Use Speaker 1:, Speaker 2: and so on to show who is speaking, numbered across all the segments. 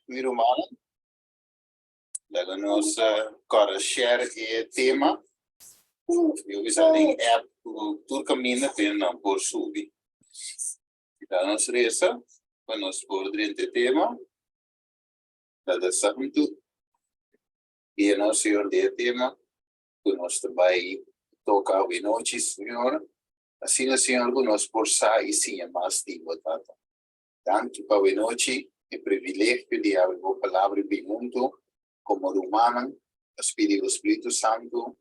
Speaker 1: Mi rumannan, laga nos kòrda share e tema. Mi bisa den app ku tur kaminda ku nan por subi. Laga nos resa pa nos por drenta e tema. Tata Santu, guia nos, Señor, den e tema ku nos ta bai toka awenochi, Señor. Asina, Señor, ku nos por sa i siña mas di bo, Tata. Danki pa awenochi e privilegio di habri bo palabra i bin hunto komo rumannan. Nos pidi bo Spiritu Santu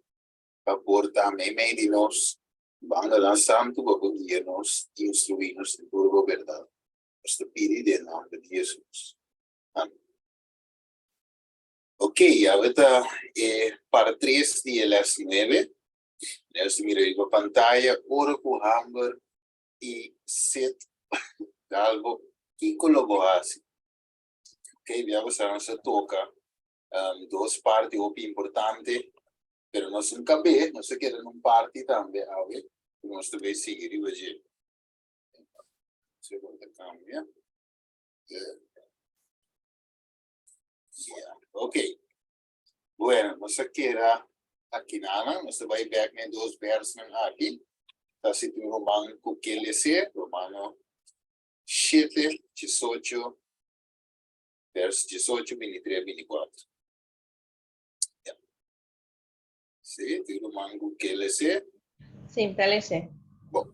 Speaker 1: pa por ta meimei di nos, bandanan santu pa bo guia nos i instruí nos den tur bo bèrdat. Nos ta pidi den nòmber di Hesus. Amen. Ok, awe ta e part tres di e lès nuebe. Nos ta mira riba pantaya ora ku hamber i set algo, kiko lo bo hasi? Ok, bia pasá nos a toka dos parti hopi importante, pero nos no kab'é, nos a keda na un parti tambe awe ku nos ta bai sigui riba dje. Kambia. Yeah, ok. Bueno, nos a keda akinanan, nos ta bai bek na e dos bèrsnan aki. Ta si tin ruman ku ke les'é, Romano shete, diesocho, bèrs diesocho, bintitres, bintikuater. Ya. Si, tin ruman ku ke les'é?
Speaker 2: Sí, ta les'é.
Speaker 1: Bon.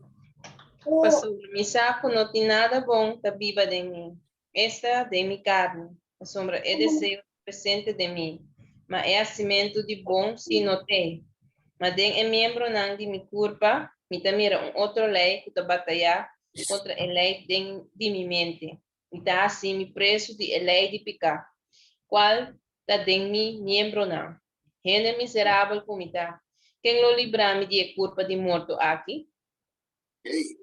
Speaker 2: Pasobra mi sa ku no tin nada bon ta biba den mi, esta den mi karni, pasobra e deseo ta presente den mi, ma e hasimentu di bon sí no t'ei. Ma den e miembronan di mi kurpa mi ta mira un otro lei ku ta batayá kontra e lei den di mi mente, i ta hasi mi presu di e lei di piká, kual ta den mi miembronan. Hende miserabel ku mi ta, ken lo libra mi di e kurpa di morto aki?
Speaker 1: Hey.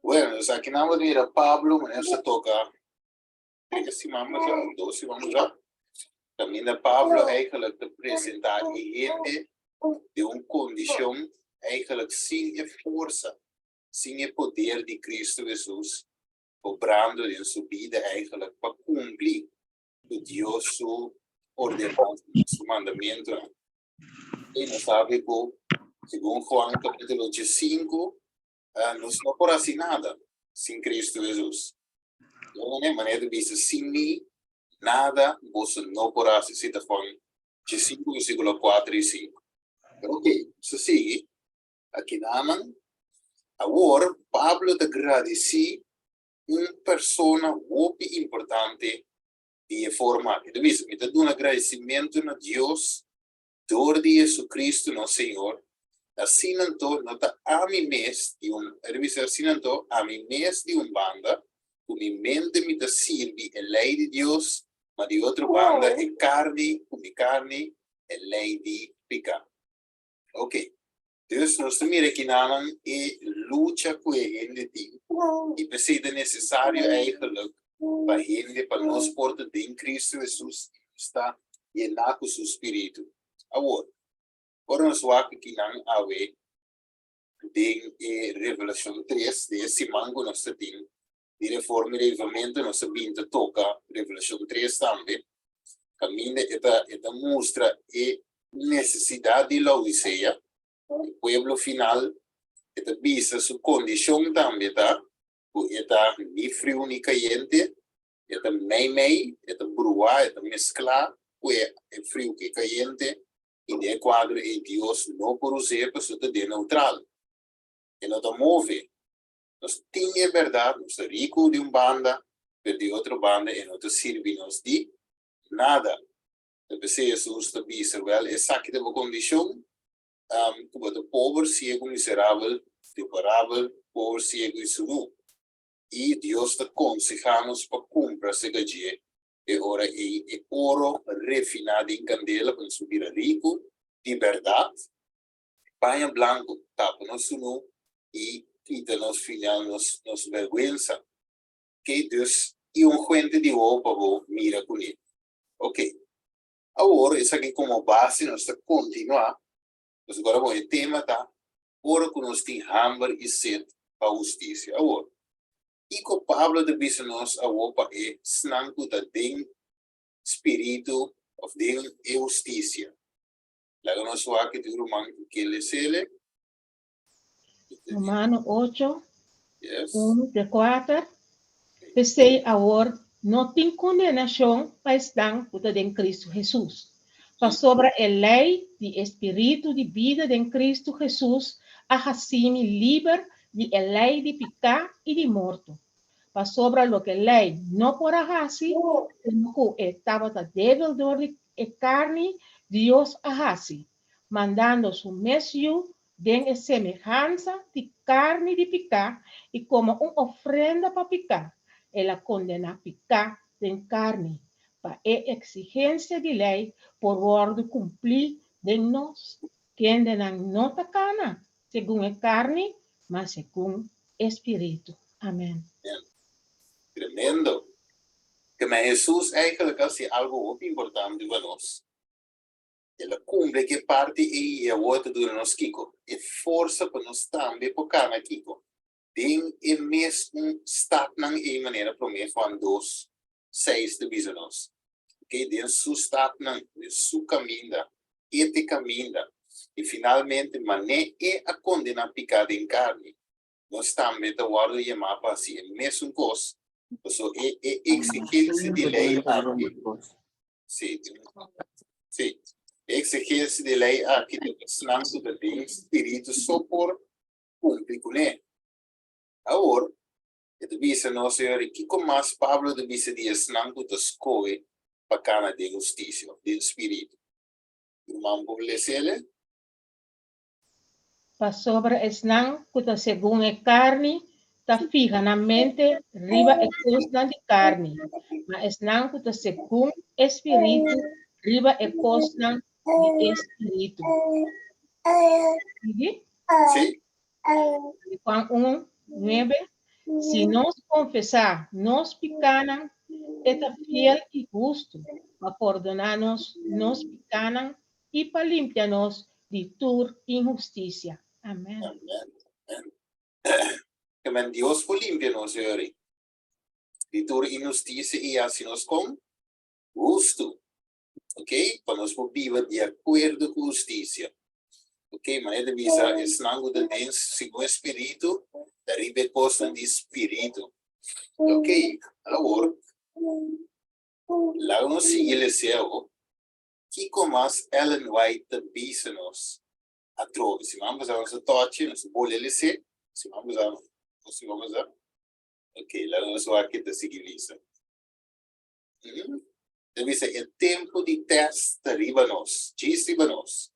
Speaker 1: Bueno, esaki nan bo mira Pablo, manera sa toka tres siman pasá, dos siman pasá. Kaminda Pablo eigenlijk ta presentá e hende den un kondishon eigenlijk sin e forsa, sin e poder di Cristo Hesus obrando den su bida eigenlijk pa kumpli ku Dios su ordenansanan, su mandamentunan. I nos sabi ku segun Juan kapítulo diesinku, nos no por hasi nada sin Cristo Hesus. Manera ta bisa, sin mi nada boso no por hasi. Esei ta Juan diesinku versíkulo kuater i sinku. Pero ok, nos ta sigui akinanan. Awor Pablo ta gradisí un persona hopi importante di e forma aki. Ta bisa, Mi ta duna gradisimentu na Dios dor di Jesucristo nos Señor, asina anto no ta ami mes di un, e ta bisa, asina anto ami mes di un banda, ku mi mente mi ta sirbi e lei di Dios, ma di otro banda e karni, ku mi karni, e lei di piká. Ok, dus nos ta mira kinanan e lucha ku e hende tin i p'esei ta nesesario eigenlijk pa hende pa nos por ta den Cristo Hesus i nos ta yená ku su Spiritu. Awor, ora nos wak kinan awe den e Revelashon tres, den e siman ku nos ta tin di Reforma i Revivamentu, nos ta bin ta toka Revelashon tres tambe, kaminda e ta e ta mustra e nesesidat di Laodisea, e pueblo final, e ta bisa su kondishon tambe ta ku e ta ni friu ni kayente, e ta meimei, e ta bruá, e ta mesklá ku e friu ku e kayente, i den e kuadro ei Dios no por us'é pasobra ta den neutral, e no ta move. Nos tin e bèrdat, nos ta riku di un banda, pero di otro banda e no ta sirbi nos di nada. Ta p'esei Hesus ta bisa, Wèl, esaki ta bo kondishon, ku bo ta pober, siegu, miserabel, deplorabel, pober, siegu i sunú. I Dios ta konsehá nos pa kumpra serka dje e ora ei e oro refiná den kandela pa nos por bira riku di bèrdat, paña blanku tapa nos sunú i kita nos final nos nos bèrgwensa. Ke dus i un fuente di wowo pa bo mira kuné. Ok. Awor, esaki komo base nos ta kontinuá. Pasobra ora bon e tema ta ora ku nos tin hamber i set pa hustisia. Awor, kiko Pablo ta bisa nos awor pa esnan ku ta den. spiritu òf den e hustisia. Laga nos wak e ruman ku ke lesele.
Speaker 3: Romano 8,
Speaker 1: Yes.
Speaker 3: 1 te 4. P'esei awor no tin kondenashon pa esnan ku ta den Kristu Hesus. Pasobra e lei di e spiritu di bida den Kristu Hesus a hasi mi liber di e lei di piká i di morto. Pasobra loke lei no por a hasi, komo ku e tabata débil dor di e karni, Dios a hasi, mandando su mes Yu den e semehansa di karni di piká i komo un ofrenda pa piká, el a kondená piká den karni, pa e eksigensia di lei por wòrdu kumplí den nos, kendenan no ta kana segun e karni, ma segun e spiritu. Amèn.
Speaker 1: Tremendo. Ke men Hesus eigenlijk a hasi algu hopi importante pa nos. El a kumpli ku e parti ei i awor ta duna nos kiko? E forsa pa nos tambe por kana kiko? Den e mesun stapnan ei manera Promé Juan 2, 6 ta bisa nos. Ok, den su stapnan, den su kaminda, e ta e kaminda. I finalmente manera e a kondená piká den karni, nos tambe ta wòrdu yamá pa hasi e mesun kos. Pasobra e e eksigensia di lei aki, sí, e eksigensia di lei aki ta esnan ku ta den spiritu so por kumpli kuné. Awor, e ta bisa nos, Señor, i kiko mas Pablo ta bisa di esnan ku ta skohe pa kana den hustisia òf den spiritu? Ruman por les'e?
Speaker 3: Pasobra esnan ku ta segun e karni ta fiha nan mente riba e kosnan di karni, ma esnan ku ta segun e spiritu riba e kosnan di e spiritu. Sigui?
Speaker 1: Sí.
Speaker 3: Juan 1, 9. Si nos konfesá nos pikánan, e ta fiel i hustu pa pordoná nos nos pikánan i pa limpia nos di tur inhustisia. Amèn.
Speaker 1: Amèn. Amèn. Amèn. Dios por limpia nos, Yori, di tur inhustisia i hasi nos kon hustu. Ok? Pa nos por biba di akuerdo ku hustisia. Ok? Manera ta bisa, esnan ku ta den segun e spiritu, ta riba e kosnan di spiritu. Ok? Awor, laga nos sigui lese awo. Kiko mas Ellen White ta bisa nos atrobe? Siman pasá nos a tochi, nos a bolbe lese. Siman pasá, o siman pasá? Ok, laga nos wak ke ta sigui bisa. Ta bisa e tempu di tèst ta riba nos, djis riba nos,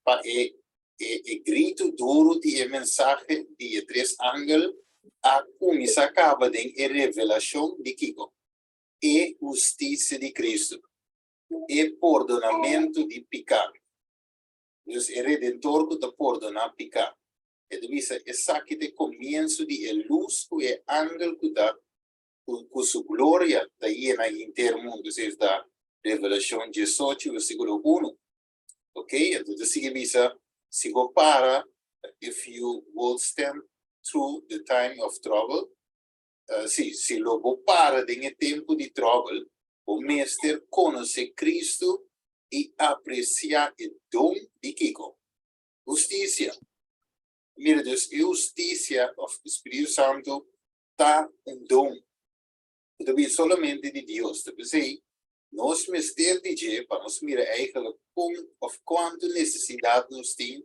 Speaker 1: pa e e e gritu duru di e mensahe di e tres angel a kuminsá kaba den e revelashon di kiko? E hustisia di Kristu. E pordonamentu di piká. Dus e Redentor ku ta pordoná piká. E ta bisa esaki ta e komienso di e lus ku e angel ku ta ku su gloria ta yena henter mundu. Esei ta Revelashon 18 versíkulo 1. Ok, anto ta sigui bisa, si bo para, if you will stand through the time of trouble, Sí, si lo bo para den e tempu di tròbel, bo mester konosé Kristu i apresiá e don di kiko? Hustisia. Mira, dus e hustisia òf e Spiritu Santu ta un don ku ta bini solamente di Dios. Ta p'esei nos mester di dje pa nos mira eigentlik kon òf kuantu nesesidat nos tin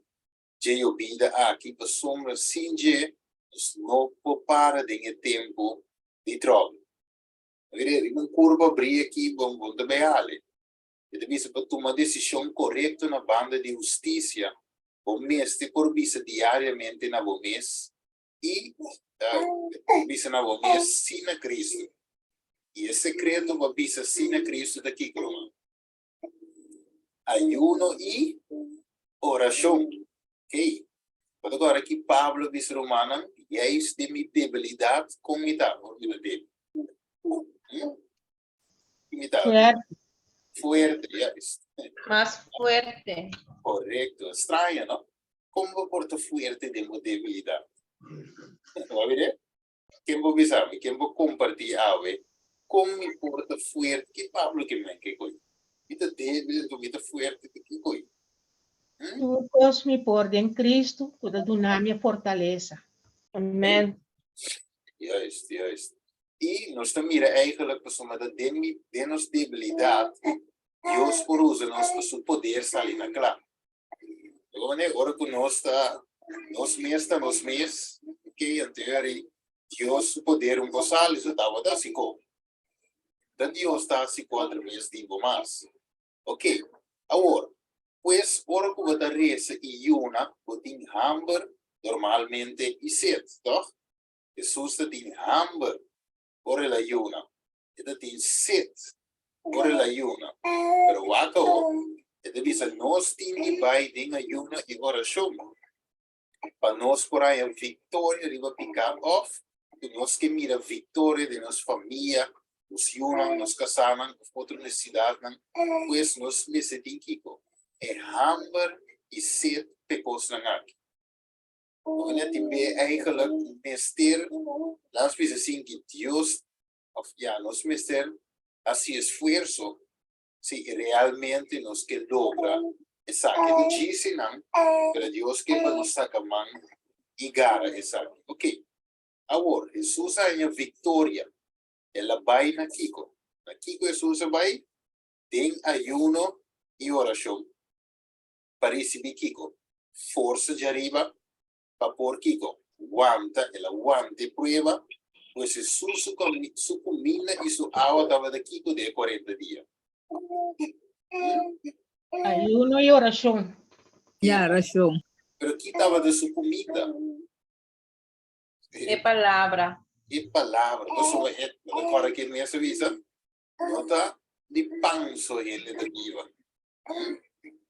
Speaker 1: dje yobida aki pasobra sin dje nos no por para den e tempu di tròbel. Mira, riba un kurba bri aki bo bo ta bai hali. E ta bisa pa tuma desishon korekto na banda di hustisia bo mester por bisa diariamente na bo mes i bisa na bo mes si na Kristu. I e sekreto pa bisa si na Kristu ta kiko, ruman? Ayuno i orashon. Hey, bo ta kòrda ki Pablo a bisa rumannan, Juist den mi debilidat kon mi ta? Ora mi ta debil. Hm? Ki mi ta?
Speaker 3: Fuerte.
Speaker 1: Fuerte, juist.
Speaker 2: Mas fuerte.
Speaker 1: Korekto. Straño, no? Kon bo por ta fuerte den bo debilidat? Bo a bira? Ken bo bisa mi? Ken bo kompartí awe? Kon mi por ta fuerte? Ki Pablo ke men ke koi? Mi ta débil anto mi ta fuerte te ki koi?
Speaker 3: Hm? Tur kos mi por den Kristu ku ta duna mi e fortalesa.
Speaker 2: Amen.
Speaker 1: Juist, juist. I nos ta mira eigenlijk pasobra ta den mi den nos debilidat Dios por usa nos pa su poder sali na kla. Ora ora ku nos ta nos mes ta nos mes, ok, anto e Dios su poder un por sali, so tabata hasi ko. Ta Dios ta hasi ko atraves di bo mas. Ok, awor, pues ora ku bo ta resa i yuna, bo tin hamber normalmente i set, tòg? Hesus ta tin hamber ora el a yuna, e ta tin set ora el a yuna. Pero wak awor, e ta bisa nos tin di bai den ayuno i orashon pa nos por haña viktoria riba piká òf ku nos ke mira viktoria den nos famia, nos yunan, nos kasánan òf otro nesesidatnan, pues nos mester tin kiko? E hamber i set p'e kosnan aki. Wanneer tin be eigenlijk mester, laat ons bisa sin ki Dios, of ja, nos mester hasi esfuerzo si realmente nos ke logra esaki. Ta djisi nan, pero Dios ke pa nos saka man i gara esaki. Ok, awor, Hesus a haña viktoria. El a bai na kiko? Na kiko Hesus a bai? Den ayuno i orashon. Pa risibí kiko? Forsa djariba pa por kiko? Wanta, el a wanta e prueba, pues Hesus su su kuminda i su awa tabata kiko den e kuarenta dia?
Speaker 3: Ayuno i orashon.
Speaker 4: Ya, orashon.
Speaker 1: Pero ki tabata su kuminda?
Speaker 2: E palabra.
Speaker 1: E palabra. Pasobra e, bo ta kòrda ke mes a bisa? No ta di pan so hende ta biba.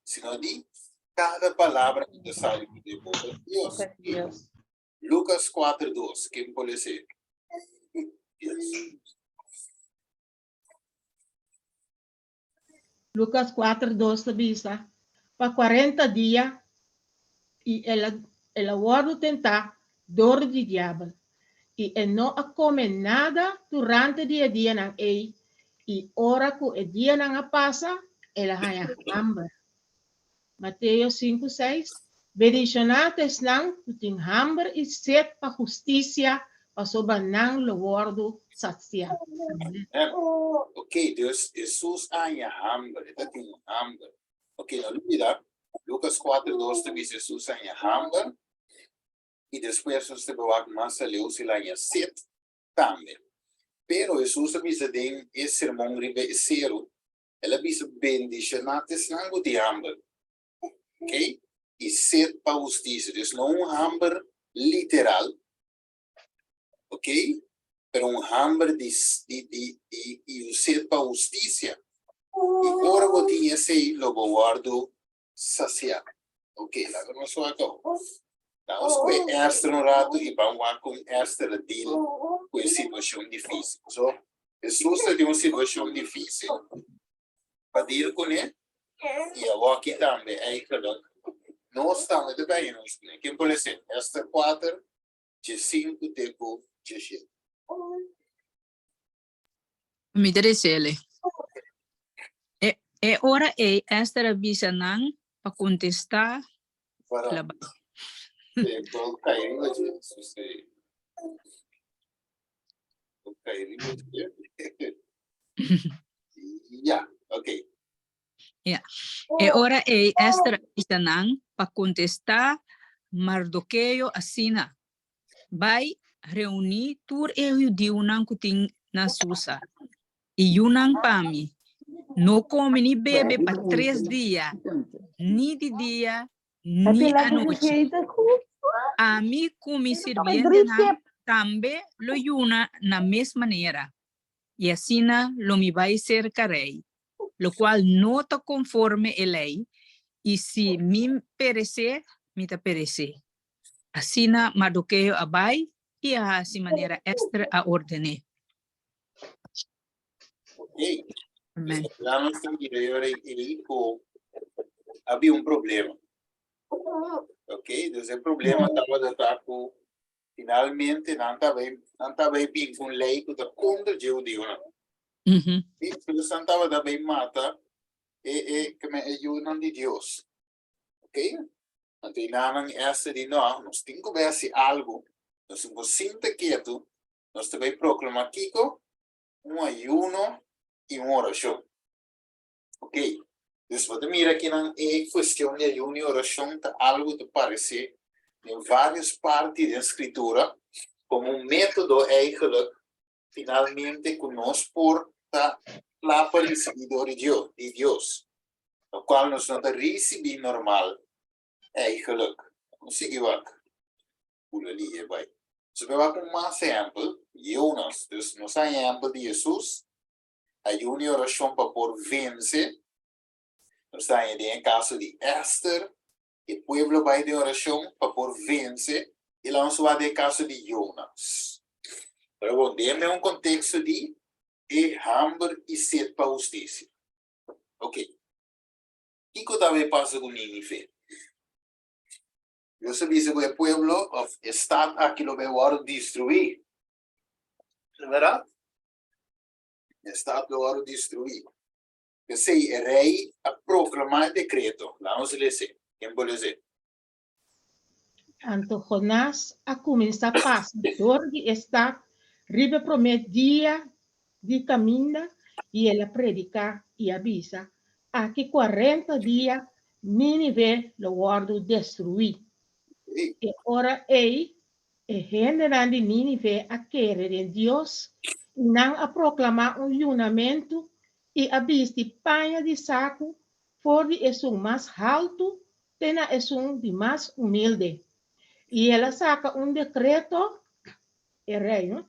Speaker 1: sino di kada palabra ku ta sali for di e boka di Dios.
Speaker 2: Boka di Dios.
Speaker 1: Lukas 4, 2, ken por lesa? Yes.
Speaker 3: Lukas 4, 2 ta bisa, Pa 40 dia i el a el a wòrdu tentá dor di diabel, i e no a kome nada durante di e dianan ei, i ora ku e dianan a pasa, el a haña hamber. Mateo sinku, seis, Bendishoná ta esnan ku tin hamber i set pa hustisia, pasobra nan lo wòrdu satsiá. Amèn.
Speaker 1: Ok, dus Hesus a haña hamber, e ta tin un hamber. Ok, no lubida, Lukas kuater dos ta bisa Hesus a haña hamber, i despues nos ta wak mas aleu si el a haña set tambe. Pero Hesus a bisa den e sermon riba e seru, el a bisa bendishoná ta esnan ku tin hamber, ok, i set pa hustisia. Dus no un hamber literal, ok, pero un hamber di di di di i un set pa hustisia. I ora bo tin esei lo bo wòrdu sasiá. Ok, laga nos wak awo. Laga nos kohe Esther un ratu i ban wak kon Esther a deal ku e situashon difísil. So, Hesus ta den un situashon difísil pa deal kuné i awoki tambe eigenlijk nos tambe ta bini nos kuné. Ken por lesa? Esther kuater, diesinku te ku diesshete.
Speaker 4: Mi ta desele. E, e ora ei Esther a bisa nan pa kontestá
Speaker 1: Para
Speaker 4: la bai.
Speaker 1: e por kai riba dje, si por kai riba dje. Ya, ok.
Speaker 4: Ya. E ora ei Esther a bisa nan pa kontestá Mardokeo asina, Bai reuní tur e hudiunan ku tin na Susa, i yunan pa mi. No kome ni bebe pa tres dia, ni di dia ni anochi. Ami ku mi sirbientenan tambe lo yuna na mes manera, i asina lo mi bai serka rei, lokual no ta konforme e lei, i si mi peresé, mi ta peresé. Asina Mardokeo a bai i a hasi manera Ester a orden'é.
Speaker 1: Ok.
Speaker 4: Amen.
Speaker 1: La nos ta mira e ora ei ku había un problema. Ok, dus e problema tabata ta ku finalmente nan tabata nan tabata bin ku un lei ku ta kontra dje hudionan. I filisteonan tabata bai mata e e keme e yunan di Dios. Ok? Anto e nannan Esther di, No, nos tin ku bai hasi algu, nos no por sinta ketu, nos ta bai proklamá kiko? Un ayuno i un orashon. Ok, dus bo ta mira kinan e kuestion di ayuno i orashon ta algu ta paresé den vários parti den Skritura komo un método eigenlijk finalmente ku nos por ta kla pa risibí dor di Dios, di Dios, lokual nos no ta risibí normal eigenlijk. Nos sigui wak. Bula lihe bai. Nos bai wak un mas ehèmpel, Jonas. Dus nos a ehèmpel di Hesus, ayuno i orashon pa por vense. Nos ta haña den e kaso di Esther, e pueblo bai den orashon pa por vense. I la nos wak den e kaso di Jonas. Pero bon, den un konteksto di e hamber i set pa hustisia. Ok. Kiko ta bai pasa ku Nínive? Dios a bisa ku e pueblo òf e stat aki lo bai wòrdu destruí. Bèrdat? E stat lo wòrdu destruí. P'esei e rei a proklamá e dekreto. Laat nos les'é. Ken por les'é?
Speaker 3: Anto Jonás a kuminsá pasa dor di e stat riba e promé dia di kaminda, i el a prediká i a bisa, Aki kuarenta dia Nínive lo wòrdu destruí. E ora ei e hendenan di Nínive a kere den Dios, i nan a proklamá un yunamentu i a bisti paña di saku for di esun mas haltu te na esun di mas humilde. I el a saka un dekreto, e rei, no,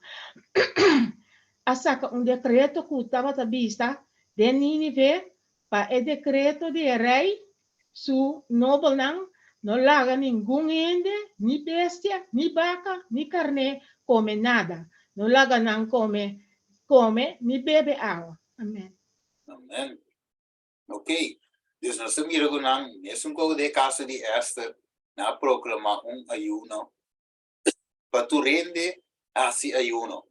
Speaker 3: a saka un dekreto ku tabata bisa den Nínive pa e dekreto di e rei su nobelnan no laga ningun hende, ni bestia, ni baka, ni karné kome nada. No laga nan kome kome ni bebe awa. Amen.
Speaker 1: Amen. Ok, dus nos ta mira ku nan mesun kos den e kaso di Esther, nan a proklamá un ayuno pa tur hende hasi ayuno.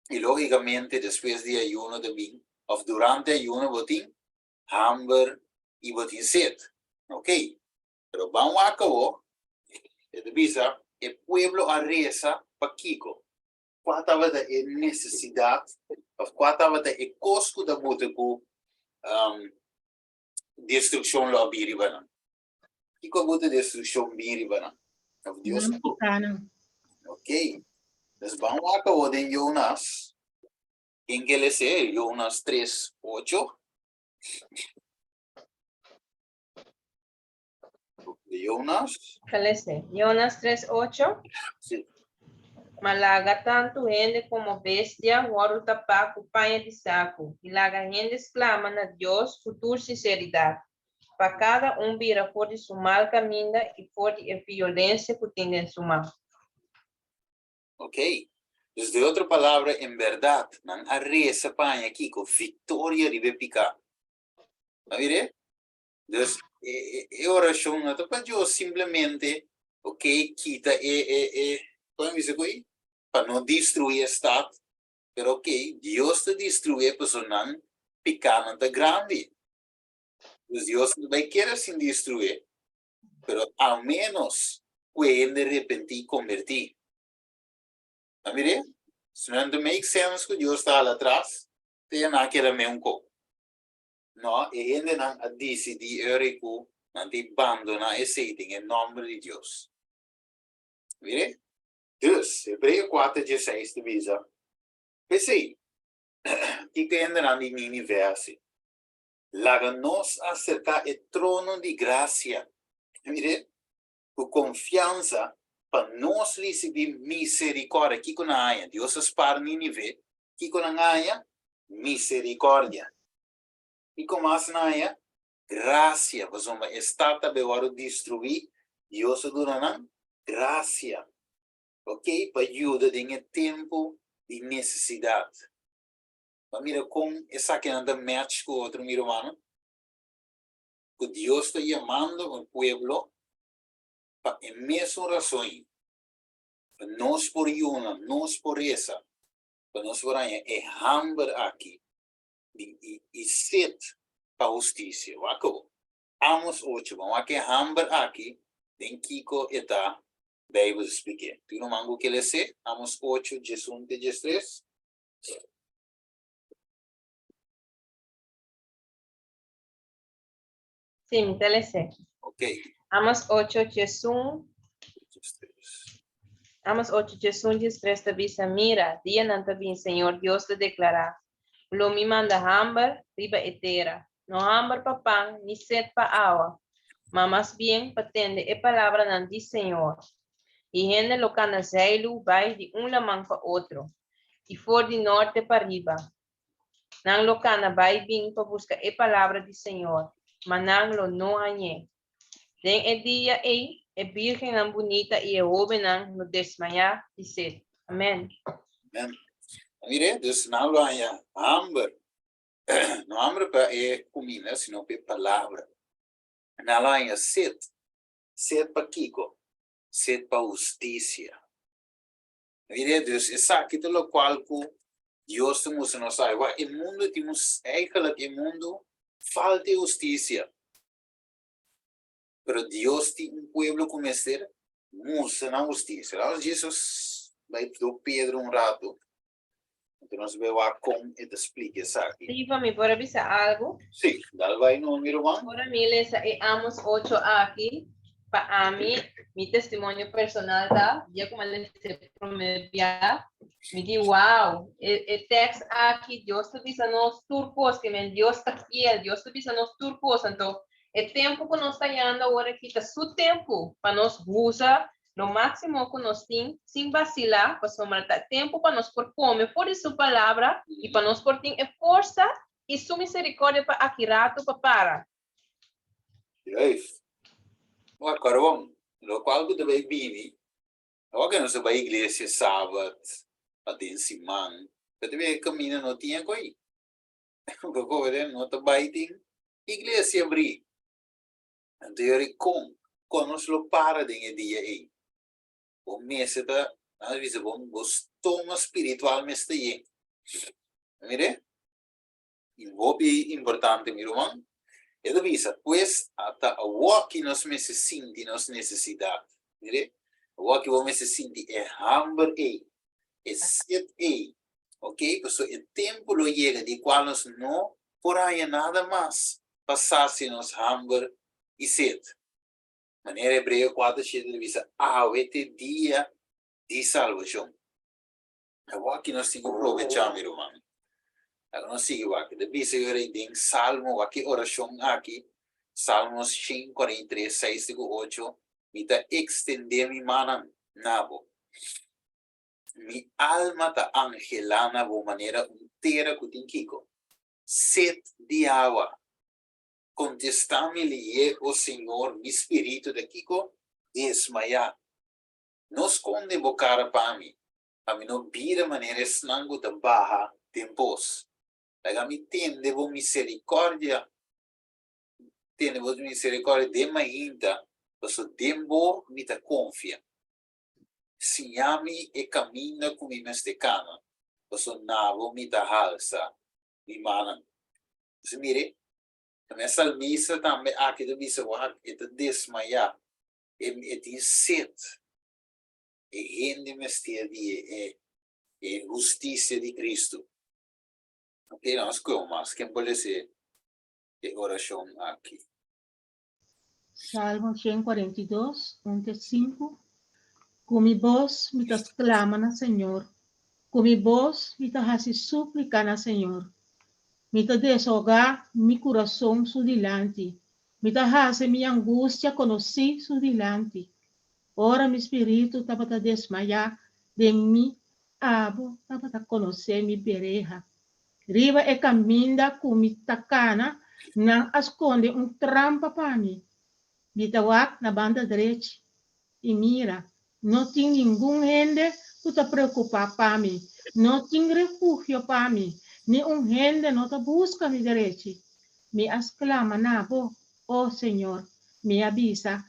Speaker 1: I lógikamente despues di ayuno ta bin, òf durante ayuno bo tin hamber i bo tin set. Ok, pero ban wak awor, e ta bisa e pueblo a resa pa kiko? Kua tabata e nesesidat òf kua tabata e kos ku ta buta ku destrukshon lo a bin riba nan? Kiko a buta destrukshon bin riba nan? Òf Dios
Speaker 3: Nan pikánan.
Speaker 1: Ok. Dus ban wak awor den Jonas. Ken ke les'é? Jonas 3, 8. Jonas.
Speaker 2: Kalese. Jonas 3, 8.
Speaker 1: Sí.
Speaker 2: Ma laga tantu hende komo bestia wòrdu tapá ku paña di saku, i laga hende sklama na Dios ku tur sinseridat, pa kada un bira for di su mal kaminda i for di e violensia ku tin den su man.
Speaker 1: Ok. Dus den otro palabra, en bèrdat, nan a resa pa haña kiko? Viktoria riba e piká. A mir'é? Dus e, e orashon no ta pa Dios simplemente, ok, kita e, e, e, kon mi bisa koe? Pa no destruí e stat, pero ok, Dios ta destruí pasobra nan pikánan ta grandi. Dus Dios no bai kere sin destruí, pero al menos ku e hende repentí i kombertí. A mir'é? Si no ta make sense ku Dios ta hala atras, te nan a keda meun kok. No, e hendenan a disidí ora ku nan tin bandoná esei den e nòmber di Dios. Mire, dus, Hebreo kuater dieseis ta bisa, P'esei, kiko e hendenan di Nínive hasi? Laga nos aserká e trono di grasia, mire, ku konfiansa pa nos risibí miserikòrdia. Kiko nan haña? Dios a spar Nínive. Kiko nan haña? Miserikòrdia. Kiko mas nan haña? Grasia. Pasobra e stat ta bai wòrdu destruí, Dios a duna nan grasia, ok, pa yuda den e tempu di nesesidat. Bo a mira kon esakinan ta match ku otro, mi rumannan? Ku Dios ta yamando un pueblo pa e mesun rason, pa nos por yuna, nos por resa, pa nos por haña e hamber aki. Di i i set pa hustisia. Wak bo. Amos ocho. Ban wak e hamber aki den kiko e ta Bijbel splik'é. Tin ruman ku ke les'é? Amos ocho, 11 te 13.
Speaker 2: Sí, mi ta les'é.
Speaker 1: Ok.
Speaker 2: Amos ocho, 11.
Speaker 1: 13.
Speaker 2: Amos 8, 11, 13 ta bisa, Mira, dianan ta bin, Señor Dios ta deklará, lo mi manda hamber riba e tera, no hamber pa pan ni set pa awa, ma mas bien pa tende e palabranan di Señor. I hende lo kana zeilu bai di un laman pa otro, i for di norte pa riba. Nan lo kana bai bin pa buska e palabra di Señor, ma nan lo no hañ'é. Den e dia ei, e bírgennan bunita i e hóbennan lo desmayá di set. Amèn.
Speaker 1: Amèn. Mire, dus nan lo haña hamber. No hamber pa e kuminda, sino pa e palabra. Nan lo haña set. Set pa kiko? Set pa hustisia. Mire, dus esaki ta lokual ku Dios ta mustra nos ai. Wak, e mundu tin un, eigenlijk e mundu falta e hustisia. Pero Dios tin un pueblo ku mester mustra nan hustisia. Laga nos Jesus bai do Pedro un ratu. Anto nos bai wak kon e ta splika esaki.
Speaker 2: Steve, mi por a bisa algu?
Speaker 1: Sí, dal bai no, mi ruman.
Speaker 2: Ora mi lesa e Amos ocho aki, pa ami, mi testimonio personal ta, dia ku mi a lesa e promé bia, Mi di, wow, e, e tekst aki, Dios ta bisa nos tur kos, ke men Dios ta fiel, Dios ta bisa nos tur kos. Anto, e tempu ku nos ta yanda awor aki ta su tempu pa nos usa lo máksimo ku nos tin, sin basilá, pasobra ta tempu pa nos por kome for di su palabra i pa nos por tin e forsa i su miserikòrdia pa aki ratu pa para.
Speaker 1: Juist. Wak, Carbon, lokual ku ta bai bini Awor ke nos ta bai iglesia sabat pa den siman, pero ta bira kaminda no tin e koi. Bo no ta bai tin iglesia bri. Anto yori kon, kon nos lo para den e dia ei? Bo mester ta, nan ta bisa bo, bo stoma spiritual mester yen. Mire, i hopi importante mi ruman, e ta bisa, pues ata awoki nos mester sinti nos nesesidat. Mire, awoki bo mester sinti e hamber ei, e set ei, ok, pasobra e tempu lo yega di kual nos no por haña nada mas pa sasia nos hamber i set. Manera Hebreo kuater shete ta bisa, awe ta e dia di salbashon. Awor nos tin ku probechá, mi ruman. Laga nos sigui wak. Ta bisa yo rei den Salmo, wak e orashon aki, Salmos 143, 6 te ku 8, Mi ta ekstendé mi mannan na bo. Mi alma ta anhelá na bo manera un tera ku tin kiko? Set di awa. Kontestá mi lihé, o Señor, mi spiritu ta kiko? Desmayá. No skonde bo kara pa mi, pa mi no bira manera esnan ku ta baha den pos. Laga mi tende bo miserikòrdia, tende bo miserikòrdia den mainta, pasobra den bo mi ta konfia. Siña mi e kaminda ku mi mester kana, pasobra na bo mi ta halsa mi mannan. Entonces mire, e salmista tambe aki ta bisa, wak, e ta desmayá. E tin set. E hende mester di e e hustisia di Cristo. Ok, nos koe mas. Ken por lesa e orashon aki?
Speaker 3: Salmo 142, 1 te 5. Ku mi bos mi ta sklama na Señor, ku mi bos mi ta hasi súplika na Señor. Mi ta deshogá mi kurason su dilanti, Mi ta hasi mi angustia konosí su dilanti. Ora mi spiritu tabata desmayá den mi, abo tabata konosé mi bereha. Riba e kaminda ku mi ta kana, nan a skonde un trampa pa mi. Mi ta wak na banda drechi, i mira, no tin ningun hende ku ta preokupá pa mi, no tin refugio pa mi, ni un hende no ta buska mi derechi. Mi a sklama na bo, o Señor, mi a bisa,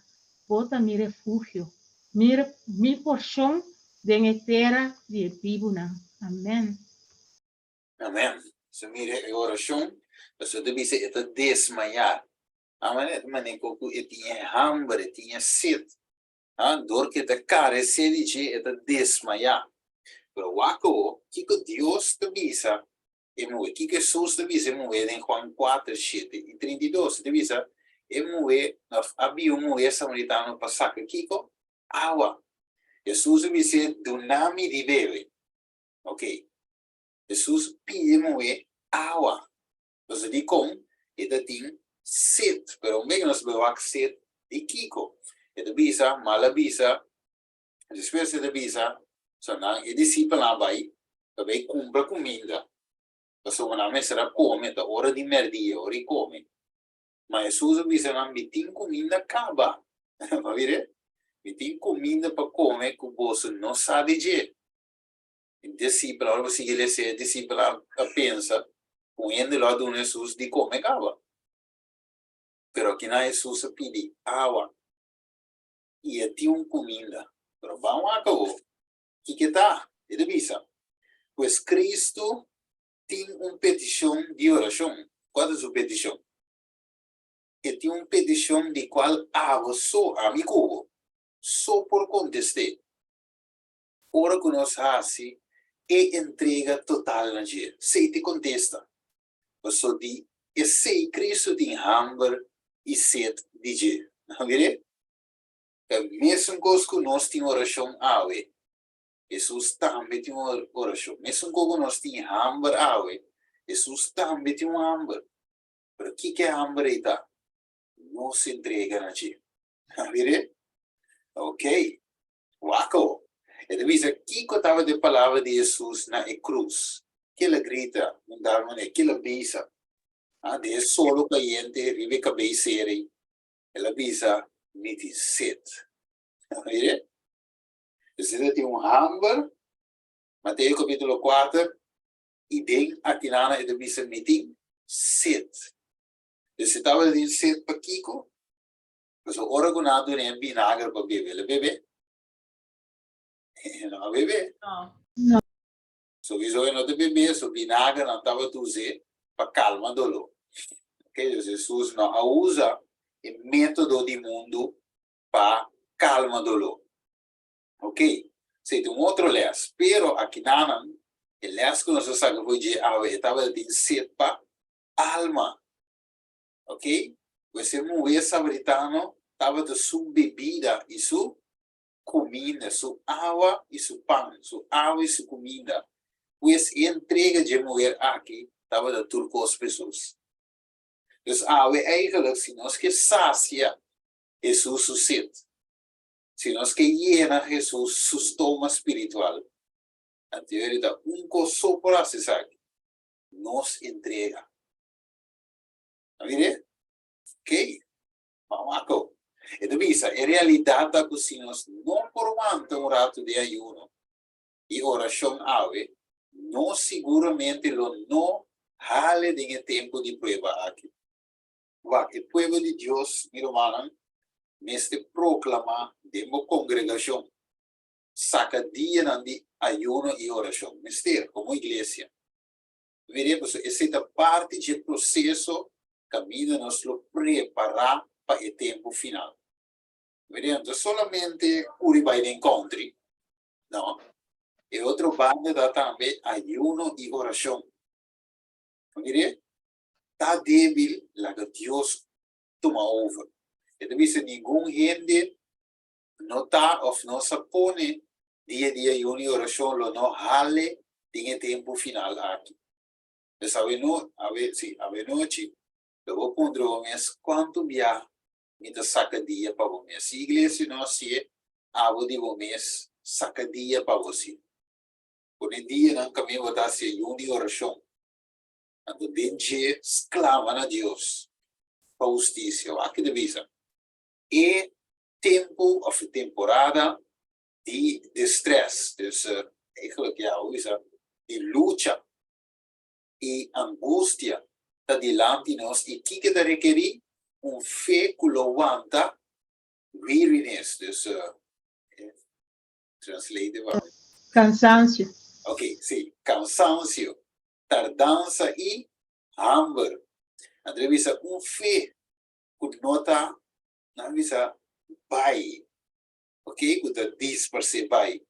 Speaker 3: Bo ta mi refugio, mi mi porshon den e tera di e bibunan. Amèn.
Speaker 1: Amèn. So mira e orashon, pasobra ta bisa e ta desmayá. Amen, e ta manera ku e tin e hamber, e tin e set. Ah, dor ku e ta karesé di dje, e ta desmayá. Pero wak awor, kiko Dios ta bisa e muhé? Kiko Hesus ta bisa e muhé den Juan kuater, shete i 32? E ta bisa, e muhé, a bin un muhé samaritano pa saka kiko? Awa. Hesus a bis'é, Duna mi di bebe. Ok. Hesus pidi e muhé awa. Pasobra dikon? E ta tin set. Pero un bes nos bai wak set di kiko? E ta bisa, mal a bisa, despues e ta bisa, so nan e disipelnan a bai pa bai kumpra kuminda, pasobra nan mester a kome, ta ora di mèrdia, ora di kome. Ma Hesus a bisa nan, Mi tin kuminda kaba. Bo mira? Mi tin kuminda pa kome ku boso no sa di dje. E disipel, ora bo sigui lesa, e disipel a pensa ku un hende lo a duna Hesus di kome kaba. Pero kinan Hesus a pidi awa i e tin un kuminda. Pero ban wak awor, kiko e ta? E ta bisa, Pues Kristu tin un petishon di orashon. Kua ta su petishon? E tin un petishon di kual abo so, ami ku bo, so por kontest'é. Ora ku nos hasi e entrega total na dje, esei ta e kontesta. Pasobra di esei Kristu tin hamber i set di dje. Nan mir'é? Ta mesun kos ku nos tin orashon awe, Hesus tambe tin un orashon. Mesun kos ku nos tin hamber awe, Hesus tambe tin un hamber. Pero kiko e hamber ei ta? Nos entrega na dje. Nan mir'é? Okey. Wak awor. E ta bisa kiko tabata e palabra di Hesus na e krus. Ke el a grita un tal manera? Ke el a bisa? Ah, den e solo kayente riba e kabei seri, el a bisa, Mi tin set. Mire? Esei ta tin un hamber, Mateo kapitulo kuater, i den akinana e ta bisa, Mi tin set. Esei tabata tin set pakiko? Pasobra ora ku nan a dun'é binager pa bebe, el a bebe? E no a bebe.
Speaker 3: No.
Speaker 1: Sowiso e no ta bebe, so binager nan tabata us'é pa kalma doló. Oke, dus Hesus no a usa e método di mundu pa kalma doló. Oke, esei ta un otro lès. Pero akinanan, e lès ku nos a saka for dje awe, e tabata tin set pa alma. Ok, pues e muhé samaritano tabata su bebida i su kuminda, su awa i su pan, su awa i su kuminda. Pues e entrega dje muher aki tabata tur kos pa Hesus. Dus awe eigenlijk si nos ke sasia Hesus su set, si nos ke yena Hesus su stoma spiritual, anto ta un kos so por hasi esaki, nos entrega. A mire? Ok, vamos ako. E ta bisa, e realidat ta ku si nos no por wanta un ratu di ayuno i orashon awe, nos siguramente lo no hale den e tempu di prueba aki. Wak, e pueblo di Dios, mi rumannan, mester proklamá den bo kongregashon, saka dianan di ayuno i orashon. Mester, komo iglesia. Mire, pasobra esei ta parti dje proseso kaminda nos lo prepará pa e tempu final. Mire, no ta solamente kuri bai den country, no. E otro banda ta tambe ayuno i orashon. Mire, ta débil, laga Dios tuma over. E ta bisa ningun hende no ta òf no sa pone dia di ayuno i orashon lo no hale den e tempu final aki. Pues awe no, awe, sí, awe nochi lo bo puntra bo mes kuantu bia mi ta saka dia pa bo mes. Si iglesia no hasié, abo di bo mes saka dia pa bo si. Pone dianan kaminda bo ta hasi ayuno i orashon. Anto den dje sklama na Dios pa hustisia. Wak ki ta bisa. E tempu òf e temporada di distress, dus eigenlijk ja, hoe bisa, di lucha i angustia ta dilanti nos i kiko ta rekerí? Un fe ku lo wanta weariness, dus translate pa mi.
Speaker 3: Kansansio.
Speaker 1: Ok, si, kansansio. Tardansa i hamber. Anto e bisa un fe ku no ta, nan bisa bai, ok, ku ta disparsé bai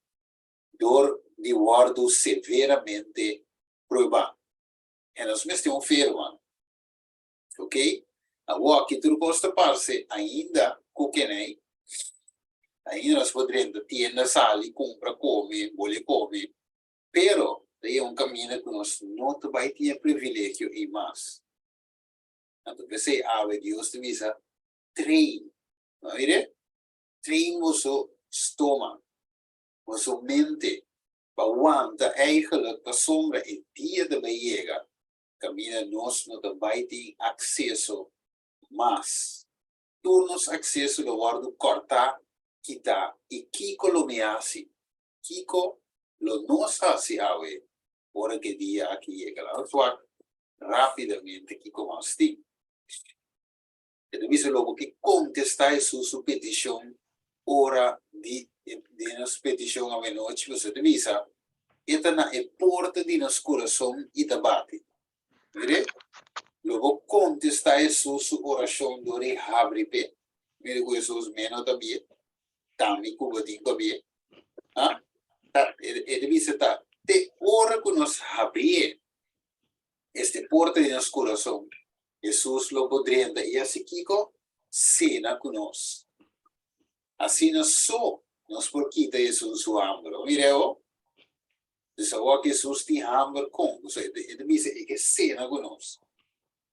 Speaker 1: dor di wòrdu severamente pruebá. E nos mester un fe, ruman. Ok, awor aki tur kos ta parse ainda ku kenei. Ainda nos por drenta tienda, sali, kumpra, kome, bole kome. Pero ta e un kaminda ku nos no ta bai tin e privilegio ei mas. Anto p'esei awe Dios ta bisa, Train. No a mira? Train boso stoma, boso mente, pa wanta eigenlijk pasobra e dia ta bai yega kaminda nos no ta bai tin akseso mas. Tur nos akseso lo wòrdu kòrtá, kitá. I kiko lo mi hasi? Kiko lo nos hasi awe ora ku e dia aki yega? Laga nos wak rápidamente kiko mas tin. E ta bisa lo bo ke kontestá Hesus su petishon ora di di nos petishon awenochi, pasobra e ta bisa, E ta na e porta di nos kurason i ta bati. Mire, lo bo kontestá Hesus su orashon dor di habri p'e. Mire ku Hesus meno ta bie, tambe ku bo tin pa bie. Ha? Ta, e ta bisa ta te ora ku nos habrié este porta di nos kurason, Hesus lo por drenta i hasi kiko? Sena ku nos. Asina so nos por kita Hesus su hamber. Bo mira awo? Dus awor ku Hesus tin hamber kon? Pasobra e ta bisa e ke sena ku nos.